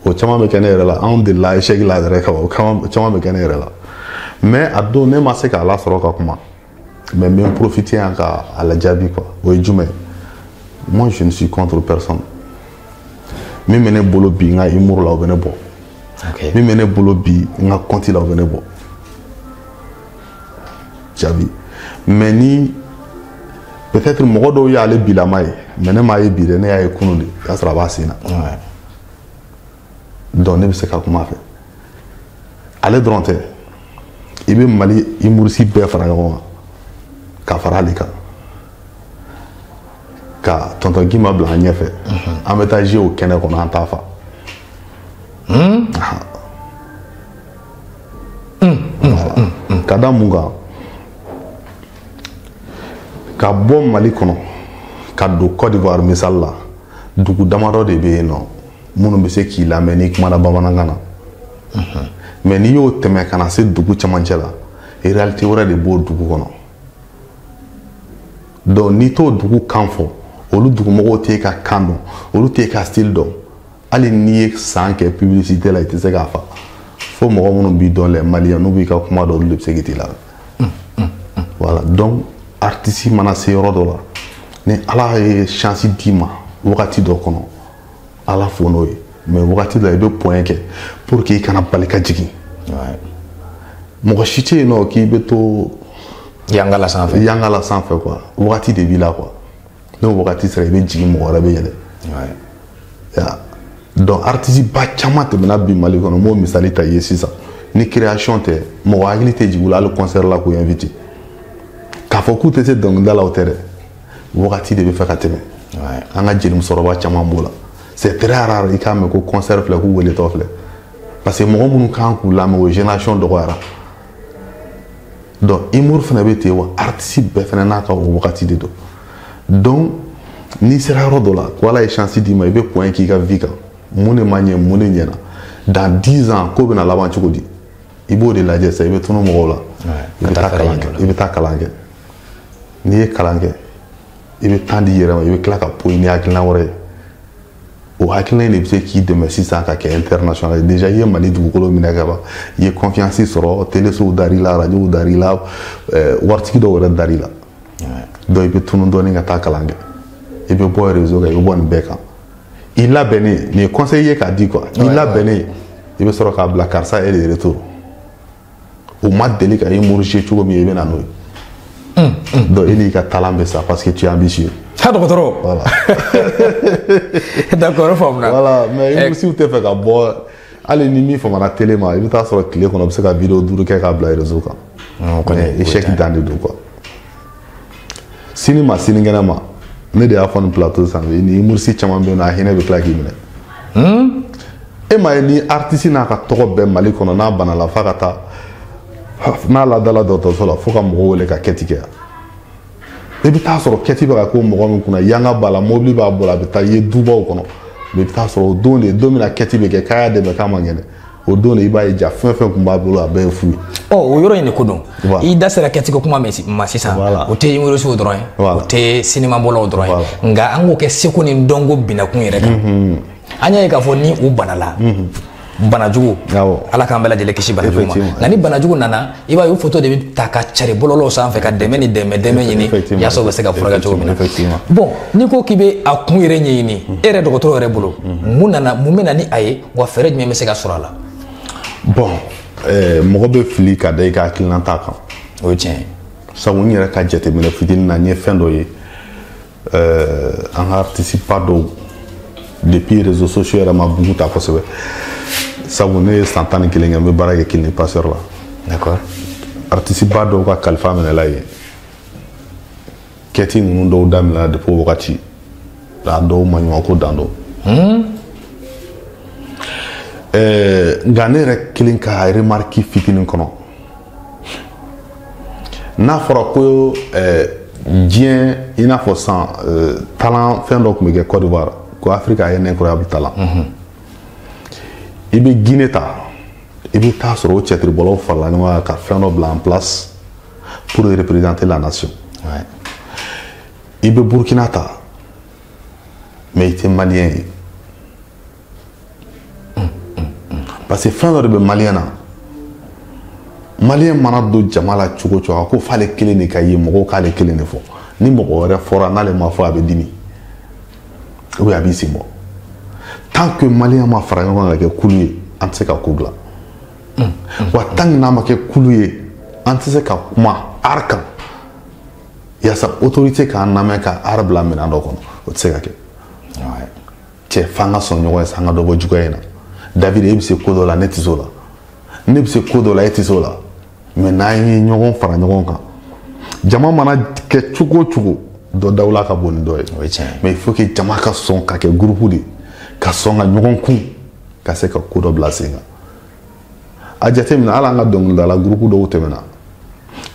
O caman bɛ kɛ ne yɛrɛ la, anw delila échec la yɛrɛ ka ban, o caman bɛ kɛ ne yɛrɛ la. Mais a don, ne ma se k'a lasɔrɔ ka kuma. Mais n bɛ n profiter yan ka a lajaabi quoi. O ye jumɛn ye? Moi, je ne suis contre personne. Min bɛ ne bolo bi n ka humour la, o bɛ ne bɔ. Min bɛ ne bolo bi n ka compte la, o bɛ ne bɔ. Jaabi. Mais ni peut-être mɔgɔ dɔw y'ale bilama ye, mais ne m'a ye bi dɛ, ne y'a ye kunun de, o y'a sɔrɔ a b'a sen na. Donc ne bɛ se ka kuma a fɛ. Ale dɔrɔn tɛ, i bɛ Mali humoriste bɛɛ fara ɲɔgɔn kan ka fara ale kan. Ka tonton Guima bila an ɲɛfɛ, an bɛ taa jouer o kɛnɛ kɔnɔ, an t'a fa. Voilà. Ka da mun kan? Ka bɔ Mali kɔnɔ ka don Côte d'Ivoire, misali la, dugu damadɔ de bɛ yen nɔ minnu bɛ se k'i lamɛn n'i kumana bamanankan na. Mais n'i y'o tɛmɛ ka na se dugu camancɛ la, réalité wɛrɛ de b'o dugu kɔnɔ. Donc n'i t'o dugu kan fɔ, olu dugumɔgɔw t'e ka kan dɔn, olu t'e ka style dɔn. Hali n'i ye san kɛ publicité la, i tɛ se k'a fa. Fo mɔgɔ minnu b'i dɔn, les Maliens, n'u b'i ka kuma dɔn, olu de bɛ se k'i lamɛn. Voilà. Donc artiste mana se yɔrɔ dɔ la, ni Ala ye chance d'i ma wagati dɔ kɔnɔ, Ala fo n'o ye. Mais wagati dɔ la, i bɛ point kɛ pour que i kana bali ka jigin. Mɔgɔ si tɛ yen nɔ k'i bɛ to yanga la sanfɛ. Yanga la sanfɛ quoi. Wagati de b'i la quoi. N'o wagati sera, i bɛ jigin, mɔgɔ wɛrɛ bɛ yɛlɛ. Ya. Donc artiste ba caman tɛmɛna bi Mali kɔnɔ, n b'o misali ta i ye sisan. Ni création tɛ, mɔgɔ hakili tɛ jigin u la hali concert la k'u invité. K'a fɔ k'u tɛ se dɔnkilida la, o tɛ dɛ. Wagati de bɛ fɛ ka tɛmɛ. An ka jelimusɔrɔba caman b'o la. C'est très rare i k'a mɛn ko concert filɛ, k'u weletɔ filɛ. Parce que mɔgɔ minnu kan k'u lamɛn, o génération dɔgɔyara. Donc humour fana bɛ ten wa, artiste bɛɛ fana n'a ka o wagati de don. Donc n'i sera yɔrɔ dɔ la, ko Ala ye chance d'i ma, i bɛ point k'i ka vie kan. Mun de ma ɲɛ, mun de ɲɛna? Dans 10 ans, ko bɛna laban cogo di? I b'o de lajɛ sisan, i bɛ tunu mɔgɔw la. I bɛ taa kalan kɛ, i bɛ taa kalan kɛ. N'i ye kalan kɛ, i bɛ temps di i yɛrɛ ma, i bɛ tila ka poyi ni hakilina wɛrɛ ye. O hakilina in de bɛ se k'i dɛmɛ sisan ka kɛ international ye. Déjà i ye Mali dugukolo minɛ ka ban, i ye confiance sɔrɔ, télésow dar'i la, radio dar'i la, waritigi dɔw yɛrɛ dar'i la. Donc i bɛ tunu dɔɔnin ka taa kalan kɛ. I bɛ bɔ réseau kan, i bɛ bɔ nin bɛɛ kan. I labɛnnen, nin ye conseil ye k'a di quoi. I labɛnnen, i bɛ sɔrɔ k'a bila karisa e de retour. O ma deli ka humour jouer cogo min, i bɛ na n'o ye. Donc e n'i ka talent bɛ sa parce que tu es ambitieux. Ha, dɔgɔtɔrɔ. Voilà. D'accord, o faamuna. Voilà, mais humoriste tɛ fɛ ka bɔ. Hali ni min famana télé ma, i bɛ taa sɔrɔ tile kɔnɔ, i bɛ se ka vidéo 5 kɛ k'a bila réseau kan. Mais échec dan de don quoi. Sini ma sinikɛnɛ ma, ne de y'a fɔ nin plateau sanfɛ, ni humoriste caman bɛ yen nɔ, a hinɛ bɛ tila k'i minɛ. E m'a ye, ni artiste n'a ka tɔgɔ bɛɛ Mali kɔnɔ, n'a bana la, f'a ka taa n'a ladala dɔgɔtɔrɔso la, fo ka mɔgɔw wele ka kɛti kɛ yan. I bɛ taa sɔrɔ kɛti bɛ ka k'o mɔgɔ min kunna, yanga b'a la, mobili b'a bolo, a bɛ taa ye dubaw kɔnɔ. Mais i bɛ taa sɔrɔ o don de, don min na kɛti bɛ kɛ k'a y'a dɛmɛ k'a man kɛnɛ, o don de i b'a ye ja fɛn fɛn tun b'a bolo, a bɛɛ ye fu ye. Ɔ, o yɔrɔ in de ko don. I da sera kɛti ko kuma ma sisan. O tɛ humoriste dɔrɔn ye, o tɛ cinéma bɔlaw dɔrɔn ye, nka an k'o kɛ seko ni dɔnko binakun yɛrɛ kan. An y'a ye k'a fɔ ni u banala, banajugu, Ala k'an bɛɛ lajɛlen kisi banajugu ma, nka ni banajugu nana, i b'a ye o photo de bɛ ta ka cari bɔlɔlɔw sanfɛ ka dɛmɛ ni dɛmɛ ɲini yaasa u bɛ se ka furakɛ cogo min na. Bon, n'i ko k'i bɛ a kun yɛrɛ ɲɛɲini, e yɛrɛ dɔgɔtɔrɔ yɛrɛ bolo, mun nana, mun bɛ na ni a ye, wa fɛɛrɛ jumɛn bɛ se ka sɔrɔ a la? Bon, mɔgɔ bɛ fili ka da i ka hakilina ta kan. O ye tiɲɛ ye. Sabu n yɛrɛ ka jateminɛ fitinin na, n ye fɛn dɔ ye, an ka artiste ba dɔw, depuis réseaux sociaux yɛrɛ ma bugu ta kosɛbɛ. Sabu ne ye san 11 kɛ, n bɛ baara kɛ clinique Pasteur la. D'accord. Artiste ba dɔw ka kalifa minɛla yen. Kɛti ninnu dɔw daminɛna depuis o wagati. A dɔw ma ɲuman ko dan dɔn. Nka ne yɛrɛ kelen ka remarque fitinin kɔnɔ, n'a fɔra ko diɲɛ, i n'a fɔ san talent fɛn dɔ tun bɛ kɛ Côte d'Ivoire, ko Afrique a ye un incroyable talent. I bɛ Guinée ta, i bɛ taa sɔrɔ o cɛtiribɔlaw farala ɲɔgɔn kan ka fɛn dɔ bila en place pour représenter la nation. I bɛ Burkina ta, mais i tɛ malien ye. Parce que fɛn dɔ de bɛ malien na. Malien mana don jama la cogo o cogo, a ko f'ale kelen de ka ye, mɔgɔw k'ale kelen de fɔ. Ni mɔgɔ wɛrɛ fɔra n'ale ma fɔ, a bɛ dimi. Ou bien a b'i sen bɔ. Tant que malien ma fara ɲɔgɔn kan ka kɛ kulu ye, an tɛ se ka ko dilan. Wa tant que n'a ma kɛ kulu ye, an tɛ se ka kuma art kan. Yaasa autorité k'an lamɛn ka art bila minɛn dɔ kɔnɔ, o tɛ se ka kɛ. Cɛ, f'an ka sɔn ɲɔgɔn ye sa, an ka dɔ bɔ juguya in na. David, e bɛ se ko dɔ la, ne tɛ se o la. Ne bɛ se ko dɔ la, e tɛ se o la. Mais n'an ye ɲɔgɔn fara ɲɔgɔn kan, jama mana kɛ cogo o cogo, Dɔ dawula ka bon ni dɔ ye. Mais il faut que jama ka sɔn ka kɛ groupe de, ka sɔn ka ɲɔgɔn kun, ka se ka ko dɔ bila sen kan. A jateminɛ, hali an ka dɔnkilidala groupe dɔw tɛmɛna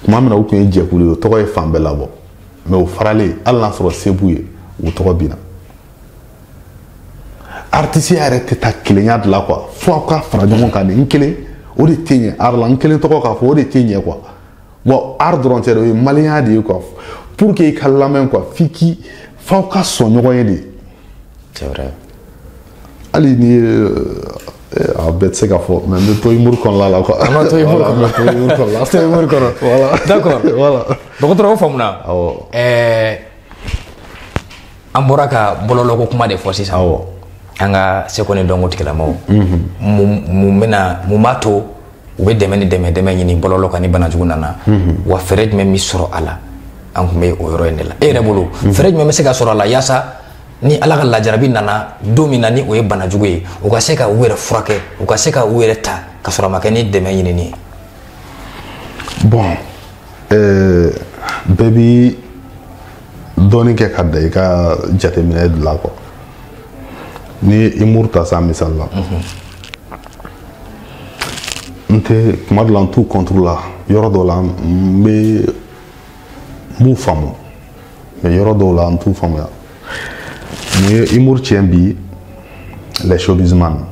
tuma min na, u tun ye jɛkulu ye, o tɔgɔ ye fan bɛɛ labɔ, mais o faralen, hali n'a sɔrɔ se b'u ye, u tɔgɔ binna. Artisiya yɛrɛ tɛ taa kelenya de la quoi, fo aw ka fara ɲɔgɔn kan de. N kelen o de tɛ ɲɛ art la, n kelen tɔgɔ k'a fɔ o de tɛ ɲɛ quoi. Bon, art dɔrɔn tɛ dɛ, o ye maliyɛnya de ye quoi. Pour que i ka lamɛn quoi, f'i k'i f'aw ka sɔn ɲɔgɔn ye de. C'est vrai. Hali ni ye, a bɛɛ tɛ se ka fɔ, mais n bɛ to humour kɔnɔna la quoi. An ka to humour kɔnɔ. An bɛ to humour kɔnɔna la. To humour kɔnɔ. Voilà. D'accord. Voilà. Dɔgɔtɔrɔ, o faamuna. Awɔ. An bɔra ka bɔlɔlɔko kuma de fɔ sisan. Awɔ. An ka seko ni dɔnko tigilamɔgɔw. Mun bɛna, mun b'a to u bɛ dɛmɛ ni dɛmɛ ɲini bɔlɔlɔ kan ni banajugu nana? Wa fɛɛrɛ jumɛn bɛ sɔrɔ a la? An tun bɛ o yɔrɔ in de la. E yɛrɛ bolo, fɛɛrɛ jumɛn bɛ se ka sɔrɔ a la yaasa ni Ala ka lajarabi nana don min na, ni o ye banajugu ye, u ka se ka u yɛrɛ furakɛ, u ka se ka u yɛrɛ ta ka sɔrɔ a ma kɛ ni dɛmɛ ɲinini ye? Bon, bɛɛ bi dɔɔnin kɛ ka da i ka jateminɛ de la quoi. Ni ye humour ta sa, misali la, n tɛ kuma dɔ la, n t'u contre la, yɔrɔ dɔw la n bɛ n b'u faamu, mais yɔrɔ dɔw la n t'u faamuya. Mun ye humour tiɲɛ bi? Les showbizman.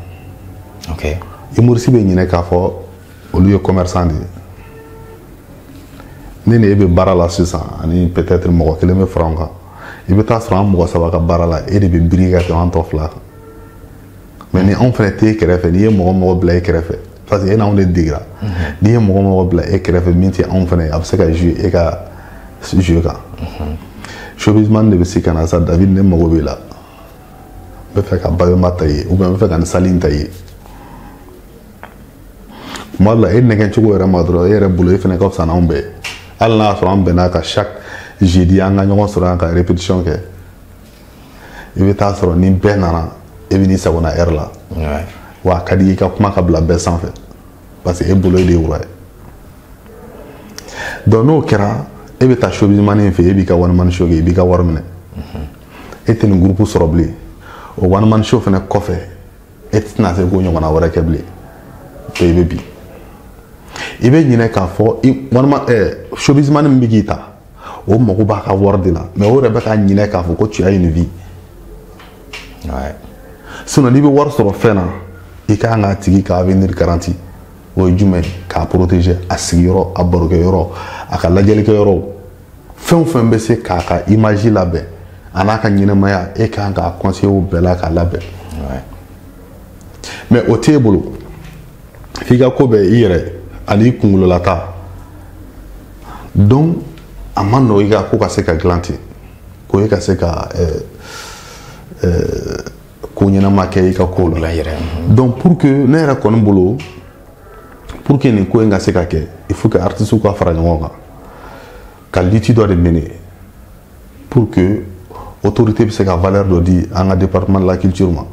Humoriste bɛ ɲinɛ k'a fɔ olu ye commerçant de ye. Ne ni e bɛ baara la sisan, ani peut-être mɔgɔ kelen bɛ fara an kan, i bɛ taa sɔrɔ an mɔgɔ saba ka baara la, e de bɛ biriki ka tɛmɛ an tɔ fila kan. Mais ni anw fana t'e kɛrɛfɛ, n'i ye mɔgɔ mɔgɔ bila e kɛrɛfɛ, parce que e n'anw de degera, n'i ye mɔgɔ mɔgɔ bila e kɛrɛfɛ min tɛ anw fana ye, a bɛ se ka jouer e ka jeu kan. Showbizman de bɛ se ka na sa: "David, ne mago b'i la, n bɛ fɛ ka Babemba ta i ye, ou bien n bɛ fɛ ka nin salle in ta i ye." Tuma dɔ la, e nɛgɛ cogo yɛrɛ ma dɔrɔn, e yɛrɛ bolo, e fana ka fisa n'anw bɛɛ ye. Hali n'a y'a sɔrɔ an bɛn'a kan chaque jeudi an ka ɲɔgɔn sɔrɔ yan ka répétition kɛ, i bɛ taa sɔrɔ ni bɛɛ nana, e bɛ n'i sagona heure la. Wa a ka di i ka kuma ka bila bɛɛ sanfɛ, parce que e bolo, e de ye wura ye. Donc n'o kɛra, e bɛ taa showbizman in fɛ, e b'i ka one man show kɛ, i b'i ka wari minɛ, e tɛ nin groupe sɔrɔ bilen. O one man show fana kɔfɛ, e tɛna se k'o ɲɔgɔnna wɛrɛ kɛ bilen. Donc i bɛ bin, i bɛ ɲinɛ k'a fɔ i walima showbizman min bɛ k'i ta, o mago b'a ka wari de la, mais o yɛrɛ bɛ ka ɲinɛ k'a fɔ ko tu as une vie. Sinon n'i bɛ wari sɔrɔ fɛn na, i ka kan k'a tigi ka avenir garanti. O ye jumɛn ye? K'a protéger, a sigiyɔrɔ, a barokɛyɔrɔ, a ka lajɛlikɛyɔrɔ, fɛn o fɛn bɛ se k'a ka image labɛn a n'a ka ɲɛnɛmaya, e ka kan k'a conseiller o bɛɛ la k'a labɛn. Mais o t'e bolo, f'i ka ko bɛɛ i yɛrɛ ani i kunkololata. Donc a ma nɔgɔ i ka ko ka se ka dilan ten ko e ka se ka ko ɲɛnama kɛ i ka ko la. Donc pour que ne yɛrɛ kɔni bolo, pour que nin ko in ka se ka kɛ, il faut que artistes ka fara ɲɔgɔn kan ka lutte dɔ de mener pour que autorité bɛ se ka valeur dɔ di an ka département de la culture ma.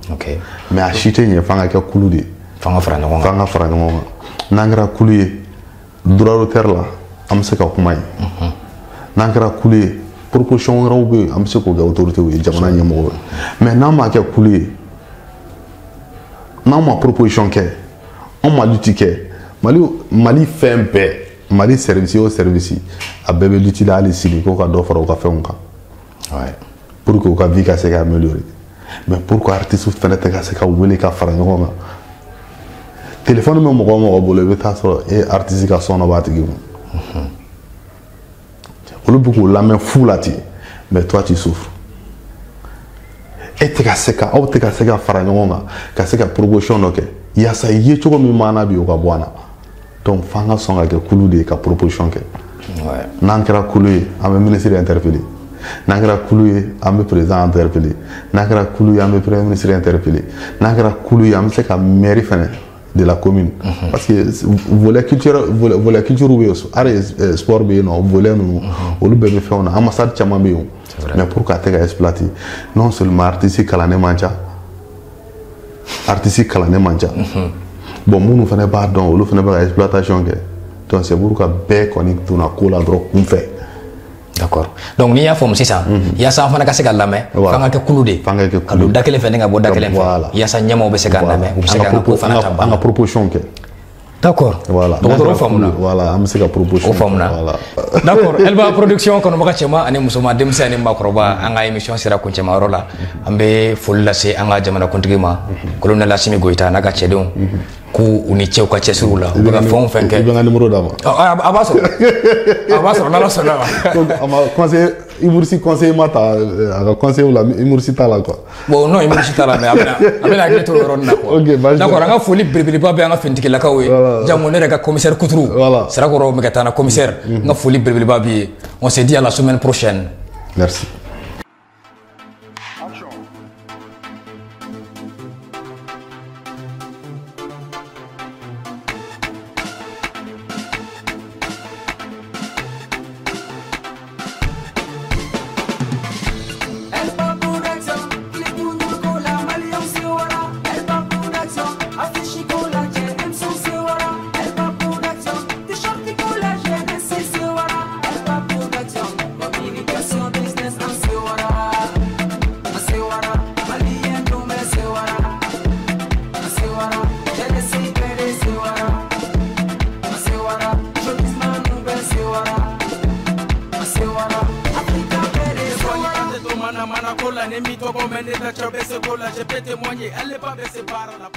Mais a si tɛ ɲɛ f'an ka kɛ kulu de ye. F'an ka fara ɲɔgɔn kan. F'an ka fara ɲɔgɔn kan. N'an kɛra kulu ye, droit d'auteur la, an bɛ se ka kuma ye. N'an kɛra kulu ye, proposition wɛrɛw bɛ yen, an bɛ se k'o kɛ autorité ye, jamana ɲɛmɔgɔw ye. Mais n'an ma kɛ kulu ye, n'an ma proposition kɛ, anw ma lutte kɛ, Mali fɛn bɛɛ, Mali service o service, a bɛɛ bɛ lutte la hali sini ko ka dɔ fara u ka fɛnw kan pour que u ka vie ka se ka améliorer. Mais pourquoi artistes fɛnɛ tɛ ka se ka wele ka fara ɲɔgɔn kan? Téléphone bɛ mɔgɔ o mɔgɔ bolo, i bɛ taa sɔrɔ e artiste ka son dɔ b'a tigi kun, olu bɛ k'u lamɛn fu la ten. Mais toi, tu souffres, e tɛ ka se ka, aw tɛ ka se ka fara ɲɔgɔn kan ka se ka proposition dɔ kɛ yaasa i ye cogo min m'an na bi, o ka bɔ an na. Donc f'an ka sɔn ka kɛ kulu de ye ka proposition kɛ. N'an kɛra kulu ye, an bɛ ministre interpeller. N'an kɛra kulu ye, an bɛ président interpeller. N'an kɛra kulu ye, an bɛ premier ministre interpeller. N'an kɛra kulu ye, an bɛ se ka maire fɛnɛ de la commune, parce que volet culture, volet culture bɛ yen, art et sport bɛ yen nɔ, volet ninnu olu bɛɛ bɛ fɛnw na, ambassade caman bɛ yen. Mais pourquoi a tɛ ka exploiter? Non seulement artiste kalannen man ca, artiste kalannen man ca, bon, minnu fana b'a dɔn, olu fana bɛ ka exploitation kɛ. Donc c'est pourquoi bɛɛ kɔni donna ko la dɔrɔn kunfɛ. D'accord. Donc n'i y'a faamu sisan, yaasa an fana ka se ka lamɛn, f'an ka kɛ kulu de ye. F'an ka kɛ Ka don da kelen fɛ ni ka bɔ da kelen fɛ. Yaasa ɲɛmaaw bɛ se k'an lamɛn, u bɛ se k'an ka ko fana ta ba la. An ka proposition kɛ. D'accord. Voilà. Dɔgɔtɔrɔ faamuna. Voilà, an bɛ se ka proposition. O faamuna. Voilà. D'accord. Elba Production kɔnɔbaga cɛman ani musoman, denmisɛn ani maakɔrɔba, an ka émission sera kuncɛma yɔrɔ la. An bɛ foli lase an ka jamanakuntigi ma, colonel Assimi Goïta n'a ka cɛdenw, k'u u ni cɛw ka cɛsiriw la, u bɛ ka fɛn o fɛn kɛ. I bɛ n ka numéro d'a ma. A b'a sɔrɔ. A b'a sɔrɔ n'Ala sɔnna ma. Donc a ma conseiller Imoursi conseiller ma ta a ka conseiller la Imoursi t'a la quoi. Bon non, Imoursi t'a la, mais a bɛna hakili to o yɔrɔnin na quoi. OK, baasi tɛ. D'accord, an ka foli belebeleba bɛ an ka finitigilakaw ye. Jango ne yɛrɛ ka commissaire Kuturu. Voilà. Sirakɔrɔ Mɛgɛtana commissaire. N ka foli belebeleba b'i ye. On se dit à la semaine prochaine. Merci. Je peux témoigner, elle n'est pas baissée par la